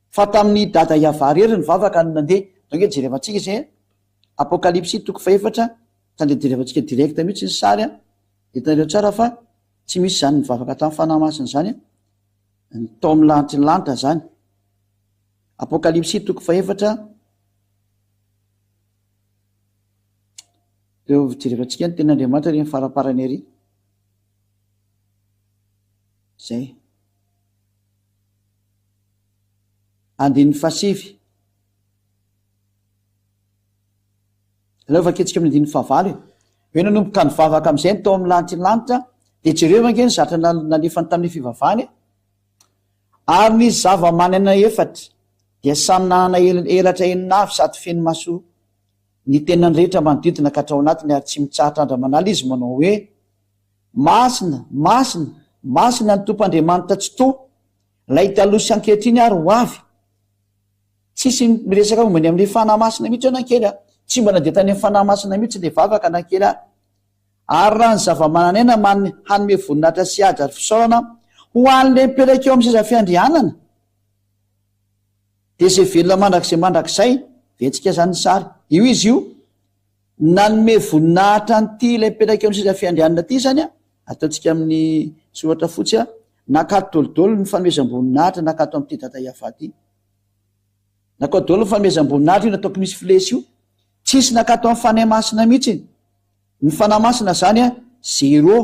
fa tamin'i Dada Yavah irery ny vavaka no nandeha. Donc hoe jerevantsika izay a. Apokalypsy toko fahefatra, tsy andeha jerevantsika direct mihitsy ny sary a. Hitanareo tsara fa tsy misy izany nivavaka tamin'ny Fanahy Masina izany a. Ny tao amin'ny lanitry ny lanitra izany. Apokalypsy toko fahefatra. Reo jerevantsika ny tenin'Andriamanitra ry ny faraparany ery. Zay. Andininy fahasivy. Aleo vakintsika amin'ny andininy fahavalo e. Hoe nanomboka nivavaka amin'izay ny tao amin'ny lanitry ny lanitra, dia jereo ange ny zatra nalefany tamin'ny fivavahany e. Ary ny zava-manana efatra dia samy nanana elatra enina avy sady feno maso ny tenany rehetra manodidina ka hatrao anatiny ary tsy mitsahatra andro aman'ala izy manao hoe, Masina, masina, masina ny Tompo Andriamanitra Tsitoha, Ilay taloha sy ankehitriny ary ho avy. Tsisy miresaka momba ny amin'ny Fanahy Masina mihitsy eo na kely a. Tsy mba nandeha tany amin'ny Fanahy Masina mihitsy ilay vavaka na kely ary. Ary raha ny zava-manan'aina man hanome voninahitra sy haja ary fisaorana ho an'ilay mipetraka eo amin'ny seza fiandrianana, dia izay velona mandrakizay mandrakizay, vetsika izany ny sary. Io izy io. Nanome voninahitra an'ity ilay mipetraka eo amin'ny seza fiandrianana ity izany an, ataontsika amin'ny soratra fotsy an, nakato dolidoly ny fanomezam-boninahitra nakato amin'ity Dada Yavah ity. Nakao daholo ny fanomezam-boninahitra io nataoko misy flesy io. Tsisy nakato amin'ny Fanahy Masina mihitsy. Ny Fanahy Masina izany an, zéro.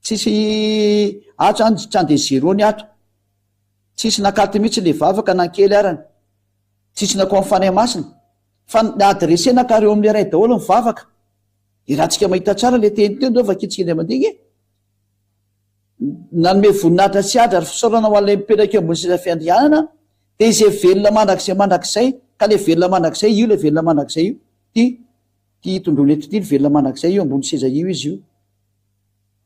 Tsisy ato izany tsy andeha zéro ny ato. Tsisy nakato mihitsy ilay vavaka na kely arany. Tsisy nakao amin'ny Fanahy Masina. Fa ny adressena ka reo amin'ilay ray daholo ny vavaka. Dia raha tsika mahita tsara ilay teny teo ndao vakintsika indray mandeha nge. Nanome voninahitra sy haja ary fisaorana ho an'ilay mipetraka eo ambony seza fiandrianana dia izay velona mandrakizay mandrakizay ka ilay velona mandrakizay io ilay velona mandrakizay io ty ty tondroina eto ity ny velona mandrakizay io ambony seza io izy io.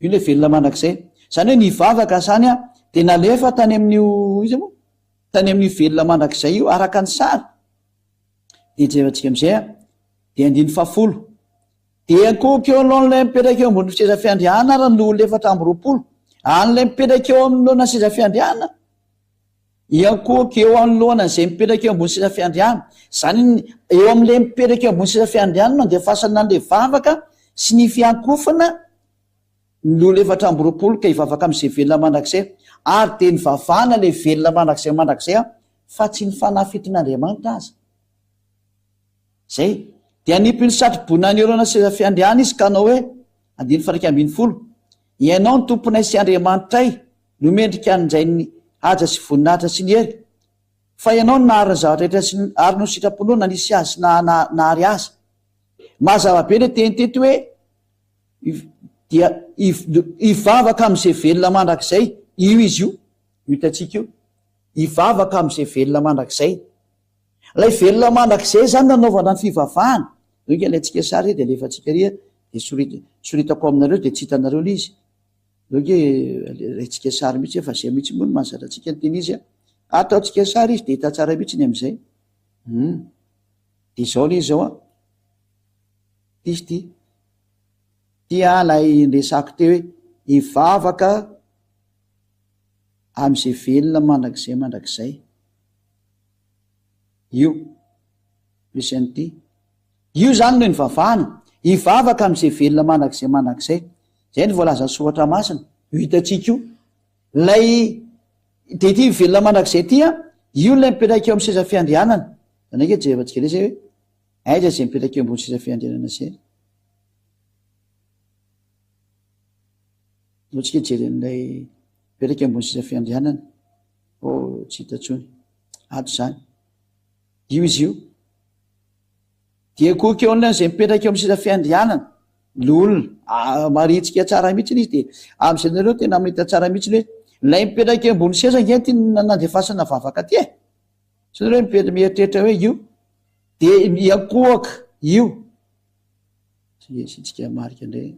Io ilay velona mandrakizay. Izany hoe ny vavaka izany an dia nalefa tany amin'io iza moa? Tany amin'io velona mandrakizay io araka ny sary. Dia jerentsika amin'izay an, dia andininy fahafolo. Dia ankohoka eo anoloan'ilay mipetraka eo ambonin'ny seza fiandrianana ary ny loholona 24. An'ilay mipetraka eo anoloana seza fiandrianana, hiankohoka eo anoloana izay mipetraka eo ambony seza fiandrianana. Izany eo amin'ilay mipetraka eo ambony seza fiandrianana no andefasana an'ilay vavaka sy ny fiankofana ny loholona 24 ka hivavaka amin'izay velona mandrakizay. Ary dia nivavahana ilay velona mandrakizay mandrakizay fa tsy ny fanahy fiton'Andriamanitra aza. Izay. Dia hanipy ny satro-boninahiny eo anoloana seza fiandrianana izy ka hanao hoe, andininy faha 11, Ianao no Tomponay sy Andriamanitray, no mendrika handray ny haja sy voninahitra sy ny hery, fa Ianao no nahary ny zavatra rehetra sy ny, ary noho ny sitraponao no nanisy azy sy nahary azy. Mazava be ilay teny teto hoe, dia hivavaka amin'izay velona mandrakizay, io izy io, io hitantsika io. Hivavaka amin'izay velona mandrakizay. Ilay velona mandrakizay izany nanaovana ny fivavahana. Eo ange alaintsika sary dia alefantsika ary dia soritako aminareo dia tsy hitanareo ilay izy. Eo ange alaintsika sary mihitsy fa izay mihitsy moa no mahazatra antsika ny tena izy. Ataontsika sary izy dia hita tsara mihitsy ny amin'izay. Hmm. Dia izao ilay izy izao an. Ity izy ity. Ity an ilay niresako teo hoe hivavaka amin'izay velona mandrakizay mandrakizay. Io. Misy an'ity. Io izany no nivavahana. Hivavaka amin'izay velona mandrakizay mandrakizay. Izay no voalazan'ny soratra masina. Io hitantsika io. Ilay dia ity velona mandrakizay ity an, io ilay mipetraka eo amin'ny seza fiandrianana. Zany ange jerevantsika indray izay hoe aiza izay mipetraka eo ambony seza fiandrianana izay. Ndao tsika hijery an'ilay mipetraka eo ambony seza fiandrianana. Oh, tsy hita intsony. Ato izany. Io izy io. Dia koa eo an'ilay izay mipetraka eo amin'ny seza fiandrianana. Loholona. Ah, marihintsika tsara mihitsy izy dia amin'izay nareo tena mahita tsara mihitsy hoe ilay mipetraka eo ambony seza ange ty nandefasana vavaka ty e. Tsy nareo mipetraka mieritreritra hoe io. Dia miankohoka io. Tsy asiantsika marika indray.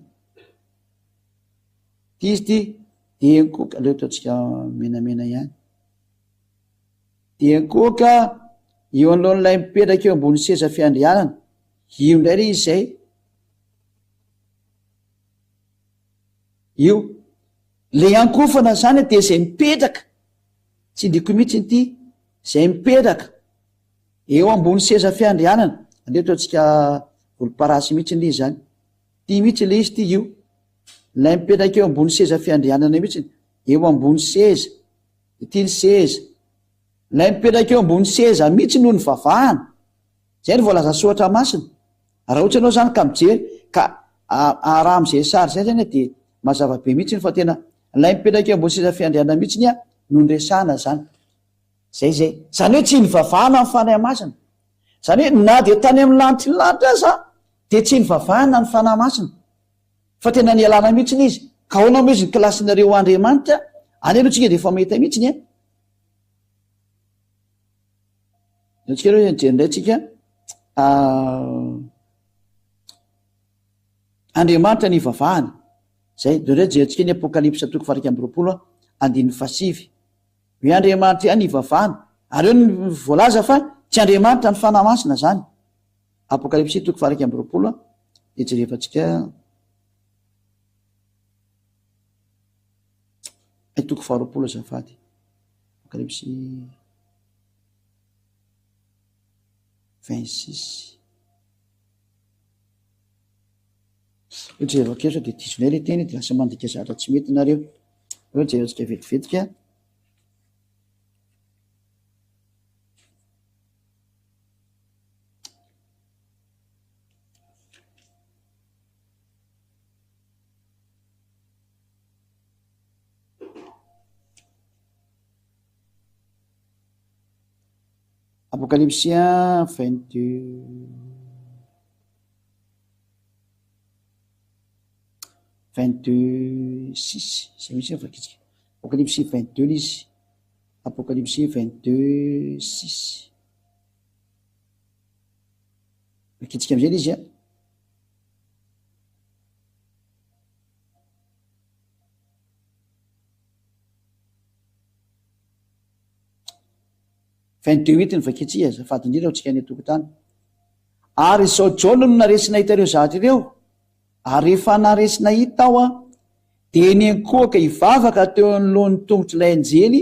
Ty izy ty, diankohoka, aleo ataontsika menamena ihany. Diankohoka eo anoloan'ilay mipetraka eo ambony seza fiandrianana. Io indray le izy izay. Io. Le iankohofana zany dia izay mipetraka, tsindriko mihitsy ity, izay mipetraka eo ambony seza fiandrianana, andeha ataontsika volomparasy mihitsy le izy zany, ty mihitsy le izy ty io, ilay mipetraka eo ambony seza fiandrianana mihitsy, eo ambony seza, ity ny seza, ilay mipetraka eo ambony seza mihitsy no nivavahana. Zay no voalazan'ny soratra masina. Raha ohatra ianao zany ka mijery ka raha am'zay sary zay zany dia mazava be mihitsy fa tena ilay mipetraka eo ambony seza fiandrianana mihitsy a no niresahana zany. Zay zay. Zany hoe tsy nivavahana ny Fanahy Masina. Zany hoe na dia tany amin'ny lanitry ny lanitra aza dia tsy nivavahana ny Fanahy Masina. Fa tena nialana mihitsy izy. Ka ahoana moa izy ny kilasinareo Andriamanitra? Any aloha tsika dia efa mahita mihitsy e. Antsika aloha hijery indray tsika Andriamanitra ny ivavahana. Zay, de indray jerentsika ny Apokalypsa toko faha 21 andininy fahasivy. Hoe Andriamanitra ihany ivavahana. Ary eo ny voalaza fa tsy Andriamanitra ny Fanahy Masina zany. Apokalypsy toko faha 21 de jerevantsika toko faha 20 azafady. Apokalypsy 26. Eo jereo kely sao dia diso indray ilay teny dia lasa mandika zavatra tsy mety nareo. Eo jerentsika vetivetika. Apokalypsy 22 22 6 zay mihitsy ny vakitsika. Apokalypsy 22 ilay izy. Apokalypsy 22 6. Vakitsika amizay ilay izy a. 22 huit ny vakintsika, azafady indrindra ho antsika any an-tokotany. Ary izao Jaona no naresy nahita ireo zavatra ireo, ary rehefa naresy nahita aho an, dia niankohoka hivavaka teo anoloan'ny tongotr'ilay anjely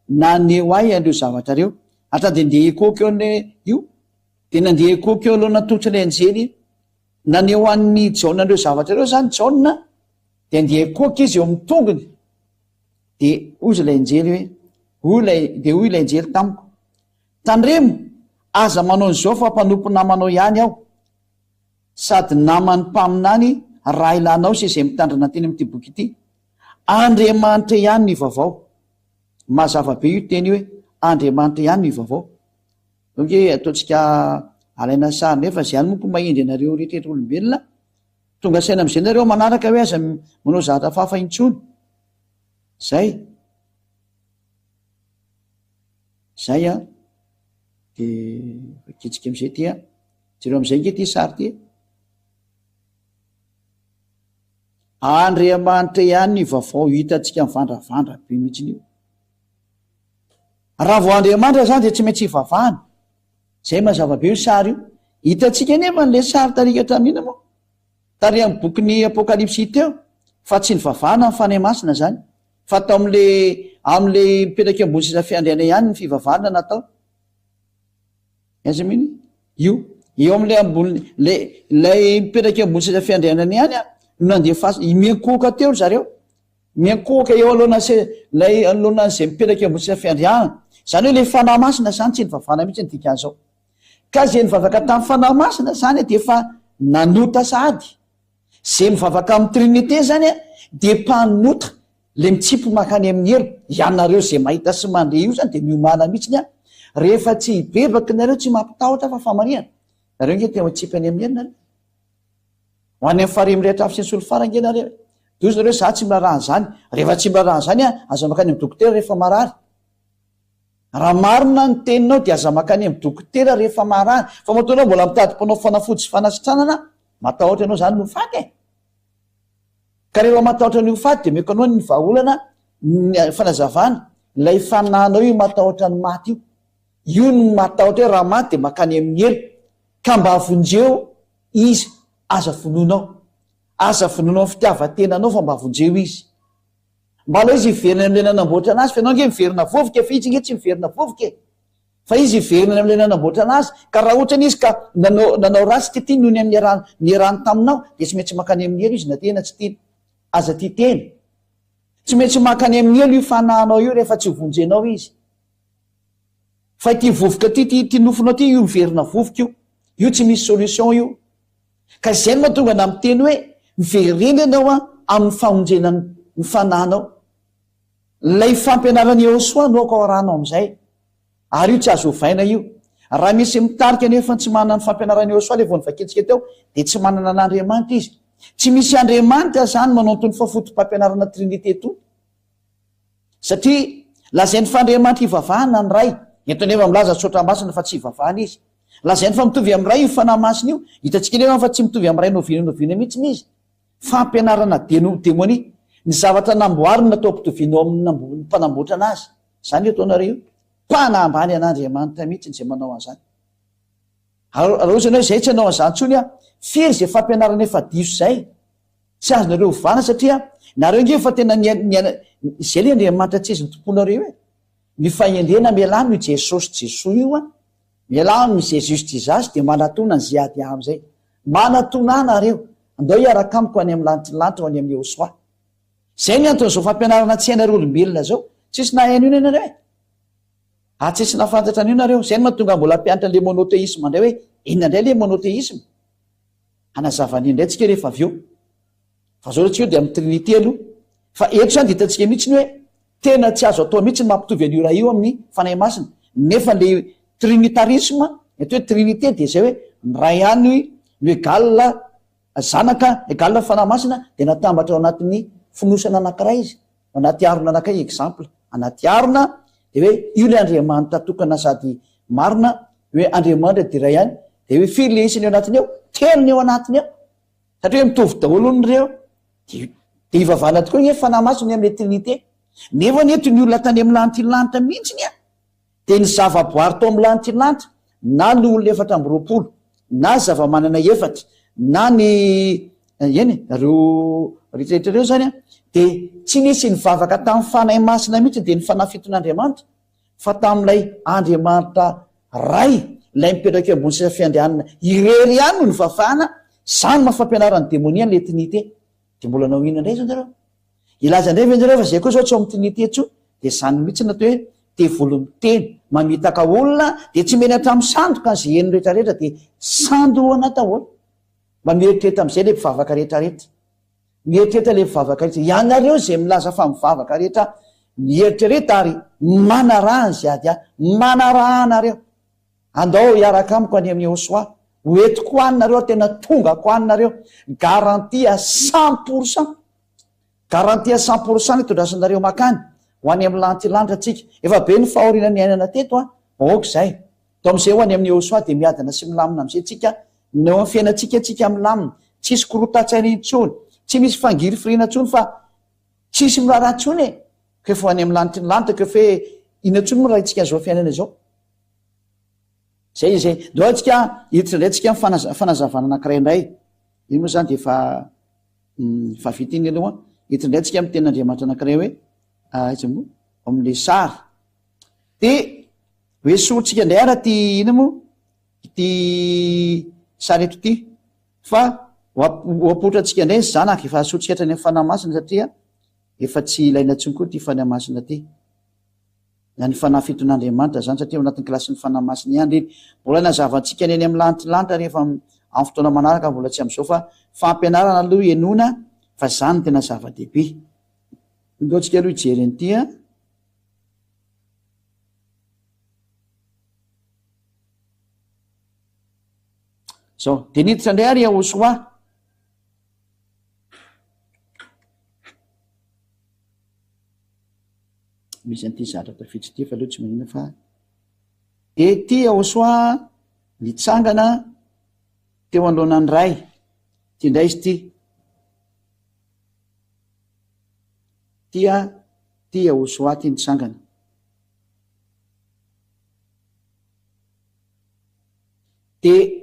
naneho ahy an'ireo zavatra ireo. Hatramin'ny dia ndeha hiankohoka eo an'ilay io, dia nandeha hiankohoka eo anoloan'ny tongotr'ilay anjely naneho an'i Jaona an'ireo zavatra ireo izany Jaona, dia andeha hiankohoka izy eo amin'ny tongony. Dia hoy ilay anjely hoe, hoy ilay, dia hoy ilay anjely tamiko, Tandremo, aza manao an'izao fa mpanompo namanao ihany aho, sady naman'ny mpaminany raha ilanao sy izay mitandrina teny amin'ity boky ity. Andriamanitra ihany no ivavao. Mazava be io teny io hoe, Andriamanitra ihany no ivavao. Donc ataontsika alaina sary nefa izay ihany moa ko mahendry anareo rehetra olombelona. Tonga saina amin'izay nareo manaraka hoe aza manao zavatra hafahafa intsony. Zay. Zay an. De vakitsika amizay ty an. Jereo amizay nge ty sary ty e. Andriamanitra ihany ny vaovao hitantsika mivandravandra be mihitsy io. Raha vao Andriamanitra zany de tsy maintsy ivavahana. Zay mazava be io sary io. Hitantsika anefa an'le sary tarika hatramin'ina moa. Tary amin'ny bokin'ny Apokalypsy teo fa tsy nivavahana amin'ny Fanahy Masina izany fa tao amin'le amin'le mipetraka eo ambony seza fiandriana ihany ny fivavahana natao. Aiza moa iny? Io. Eo amin'le ambony le ilay mipetraka eo ambony seza fiandrianana ihany a no nandefasa miankohoka teo ry zareo. Miankohoka eo anoloana se ilay anoloana an'izay mipetraka eo ambony seza fiandrianana. Izany hoe le Fanahy Masina izany tsy nivavahana mihitsy ny dikan'izao. Ka ze nivavaka tamin'ny Fanahy Masina zany dia efa nanota sahady. Ze mivavaka amin'ny Trinite zany dia mpanota, le mitsipy mankany amin'ny helo. Ianareo ze mahita sy mandre io zany dia miomàna mihitsiny an. Rehefa tsy hibebaka nareo tsy mampitahotra fa famarihana. Nareo nge te hitsipy any amin'ny helo nareo. Ho any amin'ny farihy mirehitra afo sy ny solifara nge nareo. Dia hozy nareo za tsy miraharaha an'izany. Rehefa tsy miraharaha an'izany an, aza mankany amin'ny dokotera rehefa marary. Raha marina ny teninao dia aza mankany amin'ny dokotera rehefa marary fa matoa ianao mbola mitady mpanao fanafody sy fanasitranana, matahotra ianao izany ny ho faty e! Ka rehefa matahotra ny ho faty dia omeko anao ny vahaolana, ny fanazavana, ilay fanahinao io matahotra ny maty io. Io no matahotra hoe raha maty dia mankany amin'ny helo. Ka mba vonjeo izy, aza vonoinao. Aza vonoinao amin'ny fitiavan-tenanao fa mba vonjeo izy. Mba aleo izy hiverina any amin'ilay nanamboatra anazy fa ianao ange miverina vovoka e, fa izy ange tsy miverina vovoka e. Fa izy hiverina any amin'ilay nanamboatra anazy, ka raha ohatra anie izy ka nanao nanao ratsy tsy tiany noho ny amin'ny niarahany niarahany taminao, dia tsy maintsy mankany amin'ny helo izy na tia na tsy tiana. Aza tia tena. Tsy maintsy mankany amin'ny helo io fanahinao io rehefa tsy vonjenao izy. Fa ity vovoka ity, ity ity nofonao ity io miverina vovoka io. Io tsy misy solution io. Ka izay no mahatonga anah miteny hoe miverena ianao an amin'ny famonjena ny fanahinao. Ilay fampianaran'i Yehosua no aoka ho arahanao amin'izay. Ary io tsy azo ovaina io. Raha misy mitarika nefa tsy manana ny fampianaran'i Yehosua ilay vao novakintsika teo dia tsy manana an'Andriamanitra izy. Tsy misy Andriamanitra izany manao an'itony fotopampianarana Trinite itony. Satria lazainy fa Andriamanitra ivavahana ny Ray. Eto anefa milaza ny Soratra Masina fa tsy ivavahana izy. Lazainy fa mitovy amin'ny Ray io Fanahy Masina io. Hitantsika anefa fa tsy mitovy amin'ny Ray n'oviana n'oviana mihitsy izy. Fampianarana deno, demonia. Ny zavatra namboariny natao ampitovianao amin'ny mpanamboatra anazy. Izany io ataonareo io. Mpanambany an'Andriamanitra mihitsy izay manao an'izany. Ary raha ohatra ianao izay tsy hanao an'izany intsony aho, firy izay fampianarana efa diso izay? Tsy azonareo ovana satria nareo nge efa tena niaina izay le Andriamanitra tsy izy ny tomponareo e. Ny fahendrena mialà amin'io Jesosy Jesoa io an, mialà amin'ny Jesus Jesus dia manatona an'i Ziadia amin'izay. Manatona ahy nareo, andao hiaraka amiko any amin'ny lanitry ny lanitra ho any amin'i Yehosua. Izay ny anton'izao fampianarana tsy hainareo olombelona izao. Tsisy nahay an'io nareo e. Ary tsisy nahafantatra an'io nareo. Izay no mahatonga mbola hampianatra an'ilay monothéisme indray hoe inona indray ilay monothéisme. Hanazava an'io indray tsika rehefa avy eo. Fa zao tsika io dia amin'ny trinité aloha. Fa eto izany dia hitantsika mihitsy ny hoe tena tsy azo atao mihitsy ny mampitovy an'io Ray io amin'ny Fanahy Masina. Nefa ilay trinitarisme, ny atao hoe trinité dia izay hoe ny Ray ihany no égal Zanaka, égal Fanahy Masina dia natambatra ao anatin'ny fonosana anankiray izy. Ao anaty harona anankiray, exemple, anaty harona dia hoe io ilay Andriamanitra tokana sady marina, hoe Andriamanitra dia iray ihany, dia hoe firy ilay isany ao anatiny ao? Telo ny ao anatiny ao. Satria hoe mitovy daholo hono ireo, dia dia ivavahana tokoa anie Fanahy Masina amin'ilay Trinité. Nefa anie toy ny olona tany amin'ny lantilanitra mihitsy an! Dia ny zavaboary tao amin'ny lantilanitra, na ny olona 24, na zava-manana efatra, na ny, eny e, ireo rehetra rehetra ireo izany an, dia tsy nisy nivavaka tamin'ny Fanahy Masina mihitsy, dia ny Fanahy fiton'Andriamanitra, fa tamin'ilay Andriamanitra Ray, ilay mipetraka eo ambony seza fiandrianana irery ihany no nivavahana, izany no maha fampianaran'ny demonia an'ilay Trinite. Dia mbola hanao inona indray izany nareo? Hilaza indray ve nareo fa zay koa zao tsy ao amin'ny Trinite intsony? Dia izany mihitsy no atao hoe devoly miteny, mamitaka olona, dia tsy menatra misandoka ny izay heno rehetrarehetra dia sandohana daholo. Mba mieritreritra amin'izay ilay mpivavaka rehetrarehetra. Mieritreritra ilay mpivavaka rehetra. Ianareo izay milaza fa mivavaka rehetra, mieritrereta ary manaraha an'izay ady ahy. Manaraha anareo. Andao hiaraka amiko any amin'i Yehosua. Ho entiko any nareo ary tena tongako any nareo. Garantie à 100%. Garantie à 100% ny itondrasanareo makany. Ho any amin'ny lantilanitra tsika. Efa be ny fahoriana niainana teto an. Aoka izay. Tao amin'izay ho any amin'i Yehosua dia miadana sy milamina amin'izay tsika. Ny eo amin'ny fiainantsika tsika milamina. Tsisy korotan-tsaina intsony. Tsy misy fangirifiriana intsony fa tsisy miraharaha intsony e. K'efa ho any amin'ny lanitry ny lanitra k'efa hoe inona intsony moa raha itsika an'izao fiainana izao. Zay izy e. Ndao tsika hiditra indray tsika amin'ny fanazavana anankiray indray. Iny moa zany dia efa efa vita iny aloha. Hiditra indray tsika amin'ny tenin'Andriamanitra anankiray hoe aiza moa? Ao amin'ilay sary. Dia hoe sorintsika indray ara ty ina moa? Ity sary eto ity. Fa ho apoitrantsika indray ny zanaka, efa asorintsika hatrany amin'ny Fanahy Masina satria efa tsy ilaina intsony koa ity Fanahy Masina ity. Na ny Fanahy fiton'Andriamanitra izany satria ao anatin'ny kilasin'ny Fanahy Masina ihany ireny. Mbola hanazava antsika ny eny amin'ny lantilanitra rehefa amin'ny fotoana manaraka mbola tsy amin'izao fa fampianarana aloha henoina fa izany no tena zava-dehibe. Ndao tsika aloha hijery an'ity an. Zao, dia niditra indray ary Yahosoa. Misy an'ity zatra tafiditra ity fa aleo tsy manina fa dia ity Yahosoa nitsangana teo anoloanan'ny Ray. Ity indray izy ity. Ity a, ity Yahosoa ity nitsangana. Dia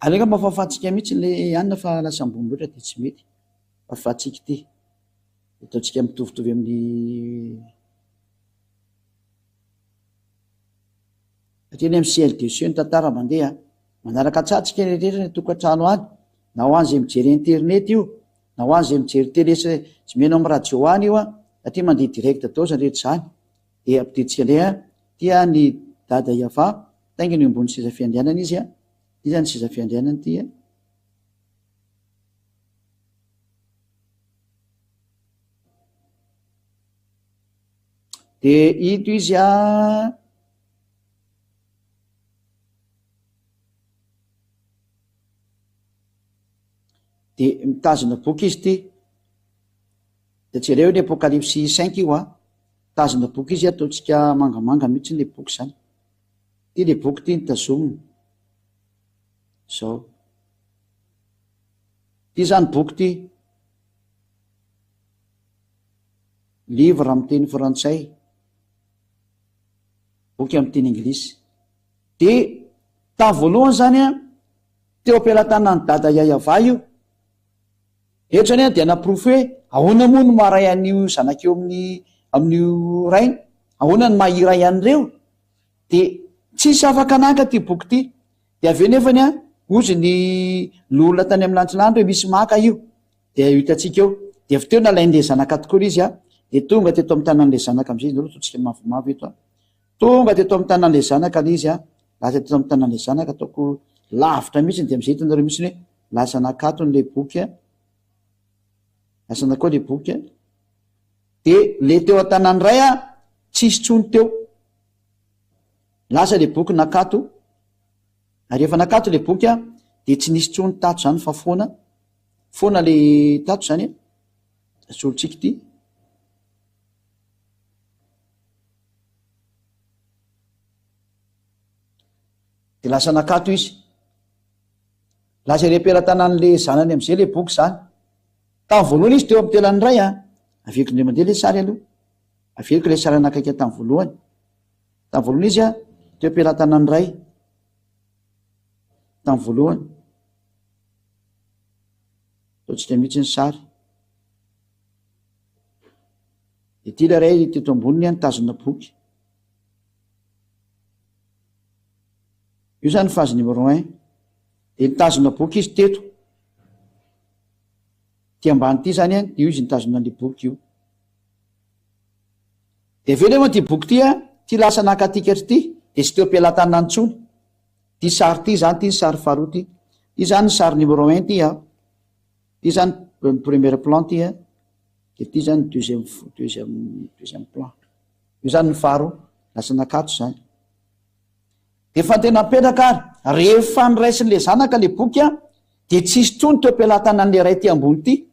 aleo angamba fafantsika mihitsy ilay anona fa lasa ambony loatra dia tsy mety. Fafantsika ity. Ataontsika mitovitovy amin'ny Satria anie amin'ny ciel de cieux ny tantara mandeha a. Manaraka tsara tsika rehetra any an-tokantrano any, na ho an'izay mijery internet io, na ho an'izay mijery télé sy sy mihaino amin'ny radio any io an, satria mandeha direct daholo izany rehetra izany. Dia ampidiritsika indray an, ity an ny dada Yava, taingina eo ambony seza fiandrianana izy an, ity izany seza fiandrianana ity an. Dia ito izy an. Dia mitazona boky izy ity. Dia jereo ny Apokalypsy cinq io an. Mitazona boky izy, ataontsika mangamanga mihitsy ilay boky izany. Ity ilay boky ity no tazomina. Izao. Ity izany boky ity. Livre amin'ny teny frantsay. Boky amin'ny teny anglisy. Dia tamin'ny voalohany izany an, teo am-pelatanan'i Dada Yayava io. Eto izany an dia naporofo hoe ahoana moa no maha ray an'io zanaka io amin'ny amin'io rainy, ahoana no maha iray an'ireo. Dia tsisy afaka naka ity boky ity. Dia avy eo nefany an, hozy ny loholona tany amin'ny lantsilanitra hoe misy maka io. Dia io hitantsika eo. Dia avy teo nalain'ilay zanaka tokoa ilay izy an, dia tonga teto amin'ny tanan'ilay zanaka amin'izay izy, nareo ataontsika mavomavo eto an. Tonga teto amin'ny tanan'ilay zanaka ilay izy an, lasa teto amin'ny tanan'ilay zanaka, ataoko lavitra mihitsy, dia amin'izay hitanareo mihitsy hoe lasa nakatony ilay boky an, lasa nakao ilay boky an, dia ilay teo an-tanan'ny ray an, tsisy intsony teo. Lasa ilay boky nakato, ary rehefa nakato ilay boky an, dia tsy nisy intsony tato izany fa foana. Foana le tato zany e. Asolontsika ity. De lasa nakato izy. Lasa ery am-pelatanan'le zanany am'izay le boky zany. Tamin'ny voalohany izy teo amin'ny telan'ny ray a. Averiko indray mandeha le sary aloha. Averiko le sary anakaiky tamin'ny voalohany. Tamin'ny voalohany izy a, teo am-pelatanan'ny ray. Tamin'ny voalohany. Ataontsika mihitsy ny sary. Ity ilay iray teto amboniny an, nitazona boky. Io izany phase numéro un. Dia nitazona boky izy teto. Ity ambany ity izany an, dia io izy nitazona an'ilay boky io. Dia avy eo nefa ity boky ity an, ity lasa naka tikatra ity, dia tsy teo am-pelatanana intsony. Ity sary ity izany, ity ny sary faharoa ity. Ity izany ny sary numéro un ity an. Ity izany ny premier plan ity an. Dia ity izany ny deuxième deuxième deuxième plan. Io izany ny faharoa, lasa nakatso izany. Dia efa tena mipetraka ary, rehefa noraisin'ilay zanaka ilay boky an, dia tsisy intsony teo am-pelatanan'ilay ray ity ambony ity.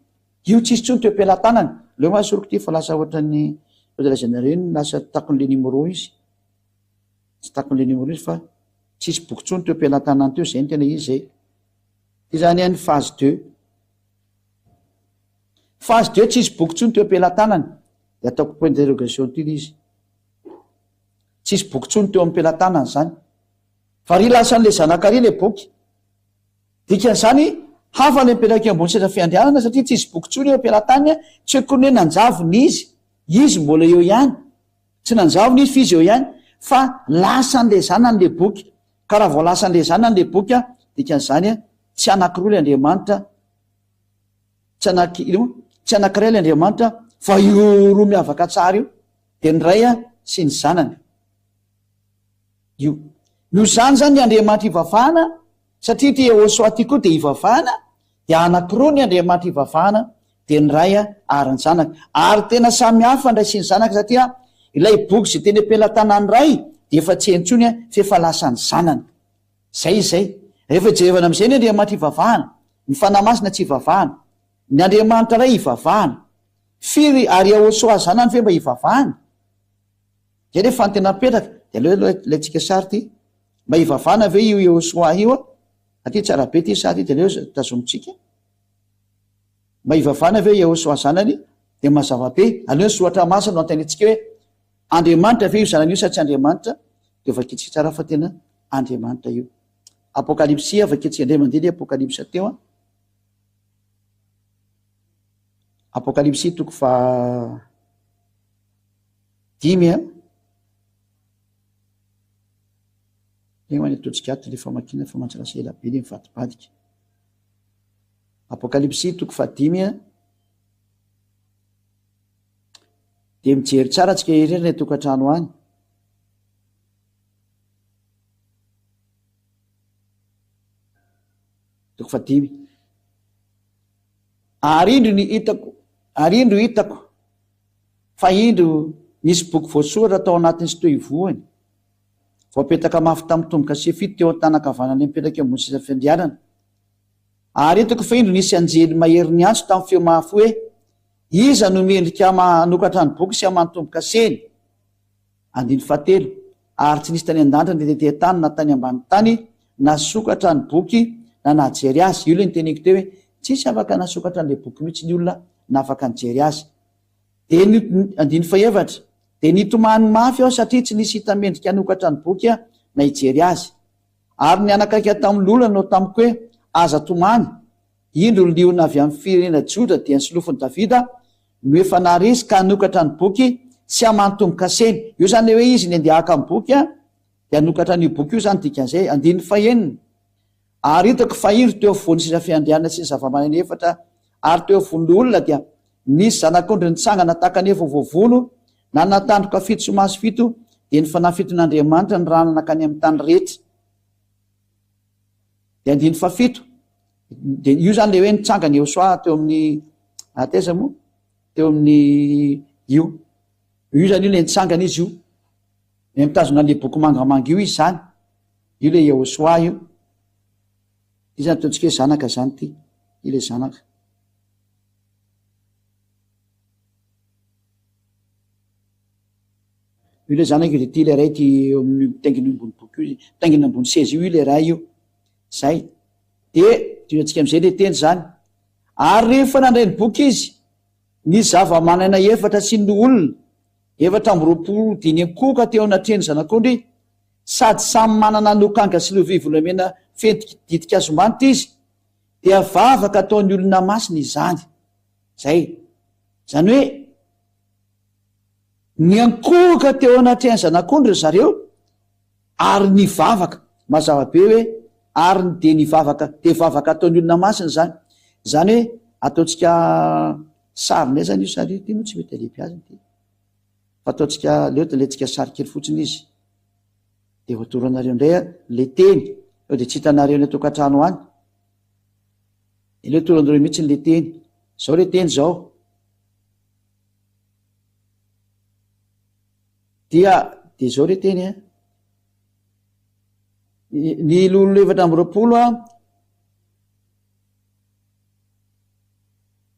Io tsisy intsony teo am-pelatanany. Aleo ma asoriko ity fa lasa ohatran'ny, ohatran'ny lazainareo iny, lasa takon'ilay numéro izy. Tsy takon'ilay numéro izy fa tsisy boky intsony teo am-pelatanany teo, zay no tena izy zay. Ity zany an ny phase deux. Phase deux tsisy boky intsony teo am-pelatanany. Dia ataoko point d'interrogation ity ilay izy. Tsisy boky intsony teo am-pelatanany zany. Fa ry lasan'ilay zanaka ry ilay boky. Dikan'izany, hafa ilay mipetraka eo ambony seza fiandrianana satria tsisy boky intsony eo am-pelatanany, tsy hoe akory ny hoe nanjavona izy, izy mbola eo ihany. Tsy nanjavona izy f'izy eo ihany fa lasan'ilay zanany ilay boky. Ka raha vao lasan'ilay zanany ilay boky an, dikan'izany an, tsy anankiroa ilay Andriamanitra, tsy anaky ino moa? Tsy anankiray ilay Andriamanitra fa io roa miavaka tsara io, dia ny Ray an sy ny Zanany. Io. Noho izany izany ny Andriamanitra ivavahana, satria ity Yehosua ity koa dia ivavahana, dia anankiroa ny Andriamanitra ivavahana, dia ny Ray ary ny Zanaka. Ary tena samy hafa ny Ray sy ny Zanaka satria ilay boky izay teny am-pelatanan'ny Ray dia efa tsy eny intsony fa efa lasan'ny Zanany. Izay izay. Rehefa jerevana amin'izay ny Andriamanitra ivavahana, ny Fanahy Masina tsy ivavahana, ny Andriamanitra Ray ivavahana. Firy ary Yahoshuah Zanany ve mba ivavahana? Izay rehefa ny tena mipetraka, dia aleo aloha ilaintsika sary ity. Mba ivavahana ve io Yahoshuah io? Aty tsara be ity sary ity dia aleo tazomintsika. Mba hivavahana ve Yehosua zanany? Dia mazava be. Aleo ny soratra masina no antenaintsika hoe Andriamanitra ve io zanany io sa tsy Andriamanitra? Dia vakintsika tsara fa tena Andriamanitra io. Apokalypsy, vakintsika indray mandeha ny Apokalypsy teo an. Apokalypsy toko faha dimy a. Eo any ataontsika ato le famakiana fa mantsy lasa ela be le mivadibadika. Apokalypsy toko fahadimy a. Dia mijery tsara tsika irery ny tokantrano any. Toko fahadimy. Ary indro ny hitako, ary indro hitako, fa indro nisy boky voasoratra tao anatin'ny sy teo ivohony, voapetaka mafy tamin'ny tombo-kase fito teo an-tanan-kavanan'ilay mipetraka eo ambony seza fiandrianana. Ary hitako fa indro nisy anjely mahery niantso tamin'ny feo mafy hoe, Iza no mendrika hanokatra ny boky sy hamaha ny tombo-kaseny? Andininy fahatelo, Ary tsy nisy tany an-danitra na tety an-tany na tany ambany tany nasokatra ny boky na nahajery azy. Io ilay noteneniko teo hoe tsisy afaka nasokatra an'ilay boky mihitsy ny olona na afaka nijery azy. Dia ny, andininy fahefatra, Dia nitomany mafy aho satria tsy nisy hita mendrika hanokatra ny boky na hijery azy. Ary ny anakaiky tamin'ny lola nanao tamiko hoe, Aza tomany, Indro ny liona avy amin'ny firenena Joda dia ny solofon'i Davida no efa naharesy ka hanokatra ny boky sy aman-tombo-kaseny. Io izany ilay hoe izy ny andeha haka ny boky dia hanokatra an'io boky io izany dikan'izay. Andininy fahenina. Ary hitako fa indro teo afovoan'ny seza fiandrianana sy ny zava-maneno efatra ary teo afovoan'ny loholona dia nisy zanak'ondry nitsangana tahaka ny efa voavono, nanana tandroka fito sy maso fito, dia ny fanahy fiton'Andriamanitra nirahana nankany amin'ny tany rehetra. Dia andininy fahafito, dia io zany le hoe nitsangana Yehosoa teo amin'ny taiza moa? Teo amin'ny io. Io zany io le nitsangana izy io. Le mitazona an'le boky mangamanga io izy zany. Io le Yehosoa io. Io zany ataontsika hoe zanaka zany ty. Io le zanaka. Io ilay zanaka io dia ity ilay ray ity eo amin'ny mitaingina eo ambony boky io, mitaingina ambony seza io ilay ray io. Zay. Dia dinihantsika amin'izay ilay teny izany. Ary rehefa nandray ny boky izy, ny zava-manana efatra sy ny loholona, 24 dia niankohoka teo anatrehan'ny Zanak'ondry, sady samy manana lokanga sy lovia volamena feno ditin-kazo manitra izy, dia vavaka ataon'ny olona masina izany. Zay. Izany hoe, Niankohoka teo anatrehan'ny Zanak'ondry ry zareo ary nivavaka. Mazava be hoe ary ny dia nivavaka, dia vavaka ataon'ny olona masina izany. Izany hoe ataontsika sary indray izany io sary io, ity moa tsy mety alehibiazina ity. Fa ataontsika, aleo talentsika sary kely fotsiny izy. Dia hodoranareo indray ilay teny, sao dia tsy hitanareo any an-tokantrano any. Aleo toranareo mihitsy ilay teny. Izao ilay teny izao. Dia dia izao re teny a. Ny loholona 24 a.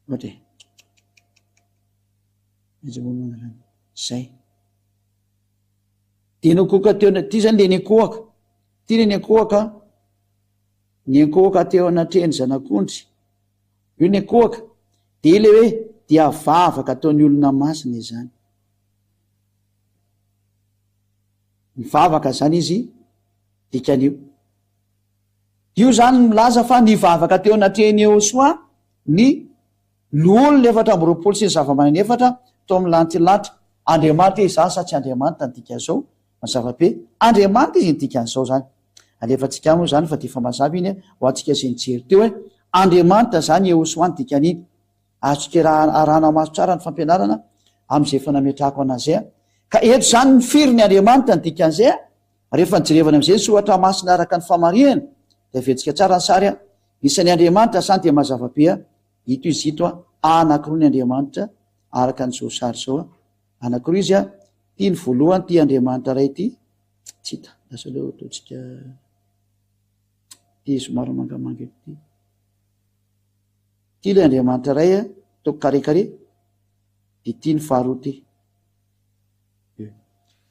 Ohatra e. Zay. Dia nokoka teo, ty zany le niankohoka. Ty le niankohoka, niankohoka teo anatrehan'ny zanak'ondry. Io ny ankohoka. Dia ilay hoe dia vavaka ataon'ny olona masina izany. Mivavaka izany izy dikan'io. Io izany milaza fa nivavaka teo anatrehan'i Yehosoa ny loholona 24 sy ny zava-maneno efatra tao amin'ny lantilanitra. Andriamanitra izy izany sa tsy Andriamanitra ny dikan'izao? Mazava be. Andriamanitra izy ny dikan'izao izany. Alefantsika any moa izany fa dia efa mazava iny ho antsika izay nijery teo hoe Andriamanitra izany Yehosoa ny dikan'iny. Azontsika arahana maso tsara ny fampianarana amin'izay efa nametrahako an'azay. Ka eto izany ny firy ny Andriamanitra ny dikan'izay rehefa nijerevana amin'izay ny soratra masina araka ny famarihana dia averintsika tsara ny sary. Isan'ny Andriamanitra izany dia mazava be ito izy ito anankiroa ny Andriamanitra araka an'izao sary izao. Anankiroa izy, ity ny voalohany, ity Andriamanitra iray ity. Tsy hita. Lasa aleo ataontsika ity somary mangamanga ity. Ity ilay Andriamanitra iray a, ataoko carré carré. Dia ity ny faharoa ity.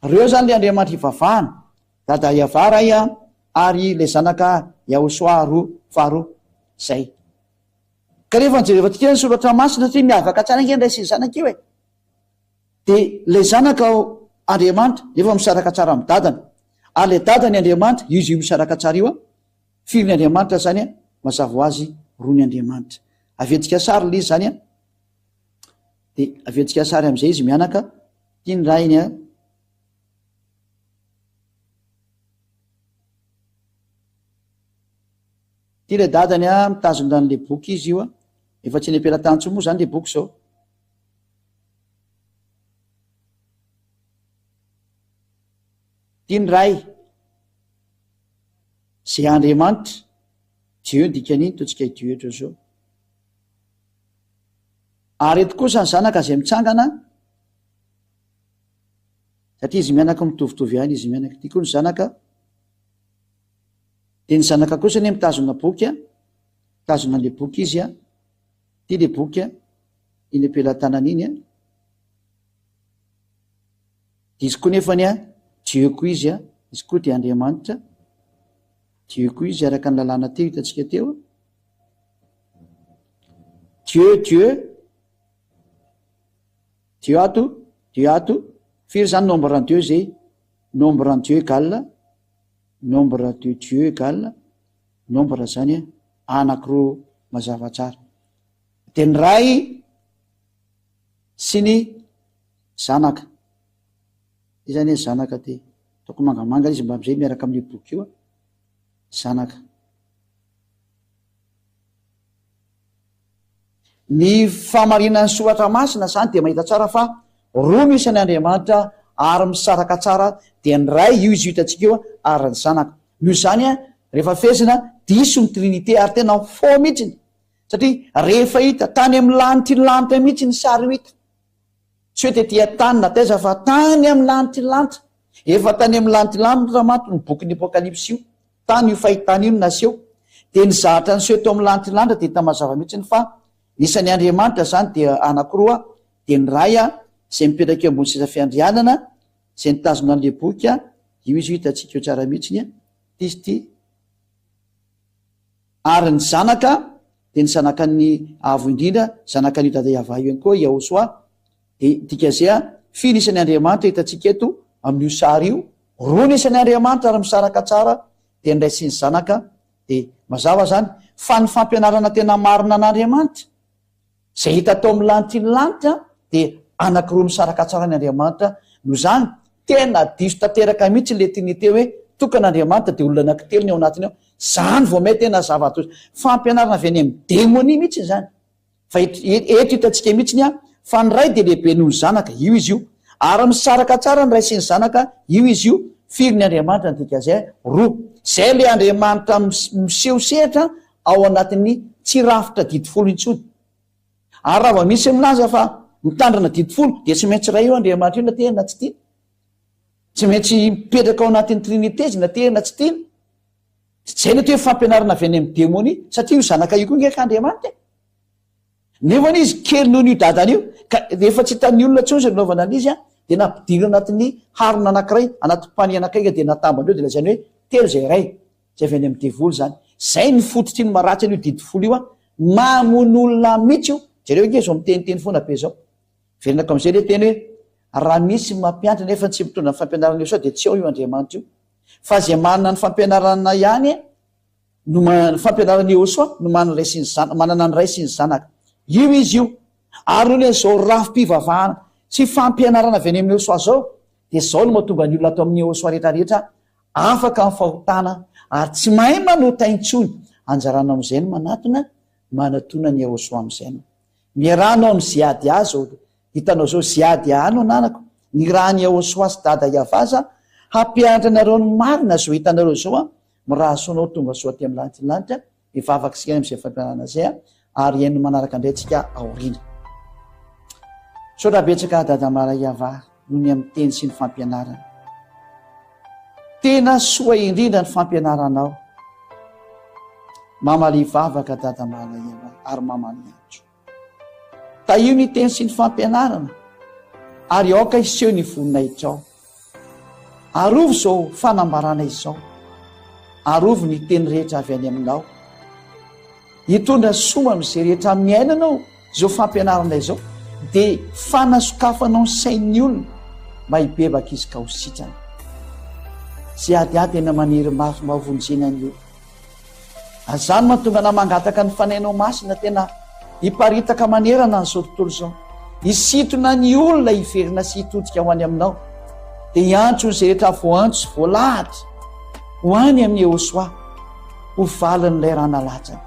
Ireo izany ilay Andriamanitra ivavahana. Dada Yavah ray a, ary ilay zanaka Yahosoa roa faharoa. Izay. Ka rehefa nijerevantsika ny soratra masina satria miavaka tsara ange ny ray sy ny zanaka io e. Dia ilay zanaka ao Andriamanitra nefa misaraka tsara amin'ny dadany. Ary ilay dadany Andriamanitra, io izy io misaraka tsara io an, firy ny Andriamanitra izany an? Mazava ho azy roa ny Andriamanitra. Averintsika sary ilay izy izany an. Dia averintsika sary amin'izay izy mianaka. Ity ny rainy a. Ity ilay dadany a, mitazona an'ilay boky izy io a. Efa tsy eny am-pelatany intsony moa izany ilay boky izao. Ity ny Ray, izay Andriamanitra, Dieu ny dikan'iny, ataontsika Dieu eto izao. Ary eto kosa ny Zanaka izay mitsangana, satria izy mianaka mitovitovy ihany izy mianaka. Ity koa ny Zanaka, dia ny Zanaka kosa anie mitazona boky a, mitazona an'ilay boky izy a, ity ilay boky a, iny am-pelatanana iny a. Dia izy koa nefany a, Dieu koa izy a, izy koa dia Andriamanitra, Dieu koa izy araka ny lalàna teo hitantsika teo. Dieu, Dieu, Dieu ato, Dieu ato, firy zany nombre en Dieu zay? Nombre en Dieu égale, nombre de Dieu égale, nombre zany a, anankiroa mazava tsara. Dia ny Ray sy ny Zanaka. Iza anie zanaka ty? Ataoko mangamanga izy mba amizay miaraka amin'io boky io a. Zanaka. Ny fahamarinan'ny soratra masina zany dia mahita tsara fa roa no isan'ny Andriamanitra ary misaraka tsara dia ny Ray io izy io hitantsika io ary ny Zanaka. Noho izany a, rehefa fehezina, diso ny Trinite ary tena faux mihitsiny satria rehefa hita tany amin'ny lanitry ny lanitra mihitsy ny sary io hita. Tsy hoe tety an-tany na taiza fa tany amin'ny lanitry ny lanitra. Efa tany amin'ny lanitry ny lanitra manko ny bokin'ny Apokalypsy io. Tany io fahitana io no naseho. Dia ny zavatra niseho teo amin'ny lanitry ny lanitra dia hita mazava mihitsy fa ny isan'ny Andriamanitra izany dia anankiroa, dia ny Ray izay mipetraka eo ambony seza fiandrianana, izay nitazona an'ilay boky, io izy io hitantsika eo tsara mihitsy, ity izy ity. Ary ny Zanaka, dia ny Zanakan'ny Avo Indrindra, Zanakan'io Dada Yavah io ihany koa, Yahoshuah, dia dikazea, firy isan'ny Andriamanitra hitantsika eto amin'io sary io? Roa ny isan'ny Andriamanitra ary misaraka tsara, dia ny Ray sy ny Zanaka, dia mazava izany, fa ny fampianarana tena marina an'Andriamanitra, Izay hita tao amin'ny lanitry ny lanitra dia anankiroa misaraka tsara ny Andriamanitra, noho izany tena diso tanteraka mihitsy ilay Trinite hoe tokana Andriamanitra dia olona anankitelo ny ao anatiny ao, izany vao may tena zava-doza, fampianarana avy any amin'ny demonia mihitsy izany, fa eto eto hitantsika mihitsy ny fa ny Ray dia lehibe noho ny Zanaka, io izy io, ary misaraka tsara ny Ray sy ny Zanaka, io izy io, firy ny Andriamanitra ny dikazay? Roa, izay ilay Andriamanitra miseho sehatra ao anatin'ny tsy rafitra didy folo intsony. Ary raha vao misy milaza fa mitandrina didy folo dia tsy maintsy iray io Andriamanitra io na tia na tsy tiana. Tsy maintsy mipetraka ao anatin'ny trinite izy na tia na tsy tiana. Izay no atao hoe fampianarana avy any amin'ny demonia satria io zanaka io koa nge ka Andriamanitra e. Nefa anie izy kely noho io dadany io ka rehefa tsy hitan'ny olona intsony izay nanaovana an'izy an, dia nampidirina anatin'ny harona anankiray, anaty panier anankiray dia natambany eo dia lazainy hoe telo izay iray. Zay avy any amin'ny devoly zany. Zay ny fototry ny maharatsy an'io didy folo io an! Mamono olona mitsy io! Jereo ange zao miteniteny foana be zao. Verinako amizay le teny hoe raha misy mampianatra nefa tsy mitondra ny fampianarana Iesoa dia tsy ao io Andriamanitra io. Fa zay manana ny fampianarana ihany no ny fampianaran'i Iehosoa no manana ray sy ny zana manana ny Ray sy ny Zanaka. Io izy io. Ary noho ny an'izao rafi-pivavahana sy fampianarana avy any amin'i Iehosoa zao dia zao no mahatonga ny olona ato amin'i Iehosoa rehetra rehetra Afaka amin'ny fahotana ary tsy mahay manota intsony. Anjaranao amin'izay ny manatona, manatona an'i Yahoshuah amin'izay anao. Miaraha anao amin'i Ziadia zao, hitanao zao, Ziadia no ananako, nirahan'i Yahoshuah sy Dada Yavaza hampianatra anareo ny marina zao hitanareo zao an, mirary soa anao tonga soa aty amin'ny lanitry ny lanitra, Mivavaka isika amin'izay fampianarana izay ary hihaino manaraka indray tsika aoriana. Misaotra betsaka Dada Maraiava noho ny amin'ny teny sy ny fampianarana. Tena soa indrindra ny fampianaranao. Mamalia vavaka Dada Maraiava ary mamalia antso. Tahio ny teny sy ny fampianarana ary aoka hiseho ny voninahitrao. Arovy izao fanambarana izao. Arovy ny teny rehetra avy any aminao. Hitondra soa amin'izay rehetra miaina anao izao fampianarana izao dia fanasokafanao ny sain'ny olona mba hibebaka izy ka ho sitrana. Izay adiady tena maniry mafy mba hovonjena ny olona. Ary izany mahatonga anah mangataka ny Fanahinao Masina tena hiparitaka manerana an'izao tontolo izao. Hisintona ny olona hiverina sy hitodika ho any aminao. Dia hiantso izay rehetra voantso sy voalahatra ho any amin'i Yehosua ho valin'ilay rà nalatsany.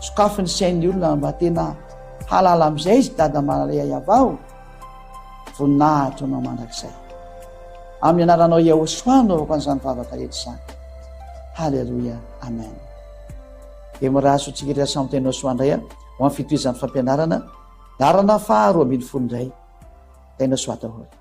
Sokafy ny sain'ny olona mba tena hahalala amin'izay izy Dada malala Yavah o. Voninahitra ho anao mandrakizay. Amin'ny anaranao Yahoshuah no anaovako an'izany vavaka rehetra izany. Haleloia. Amen. Dia mirary soa antsika rehetra samy tena soa indray ho amin'ny fitohizan'ny fampianarana laharana faha 12 indray. Tena soa daholo.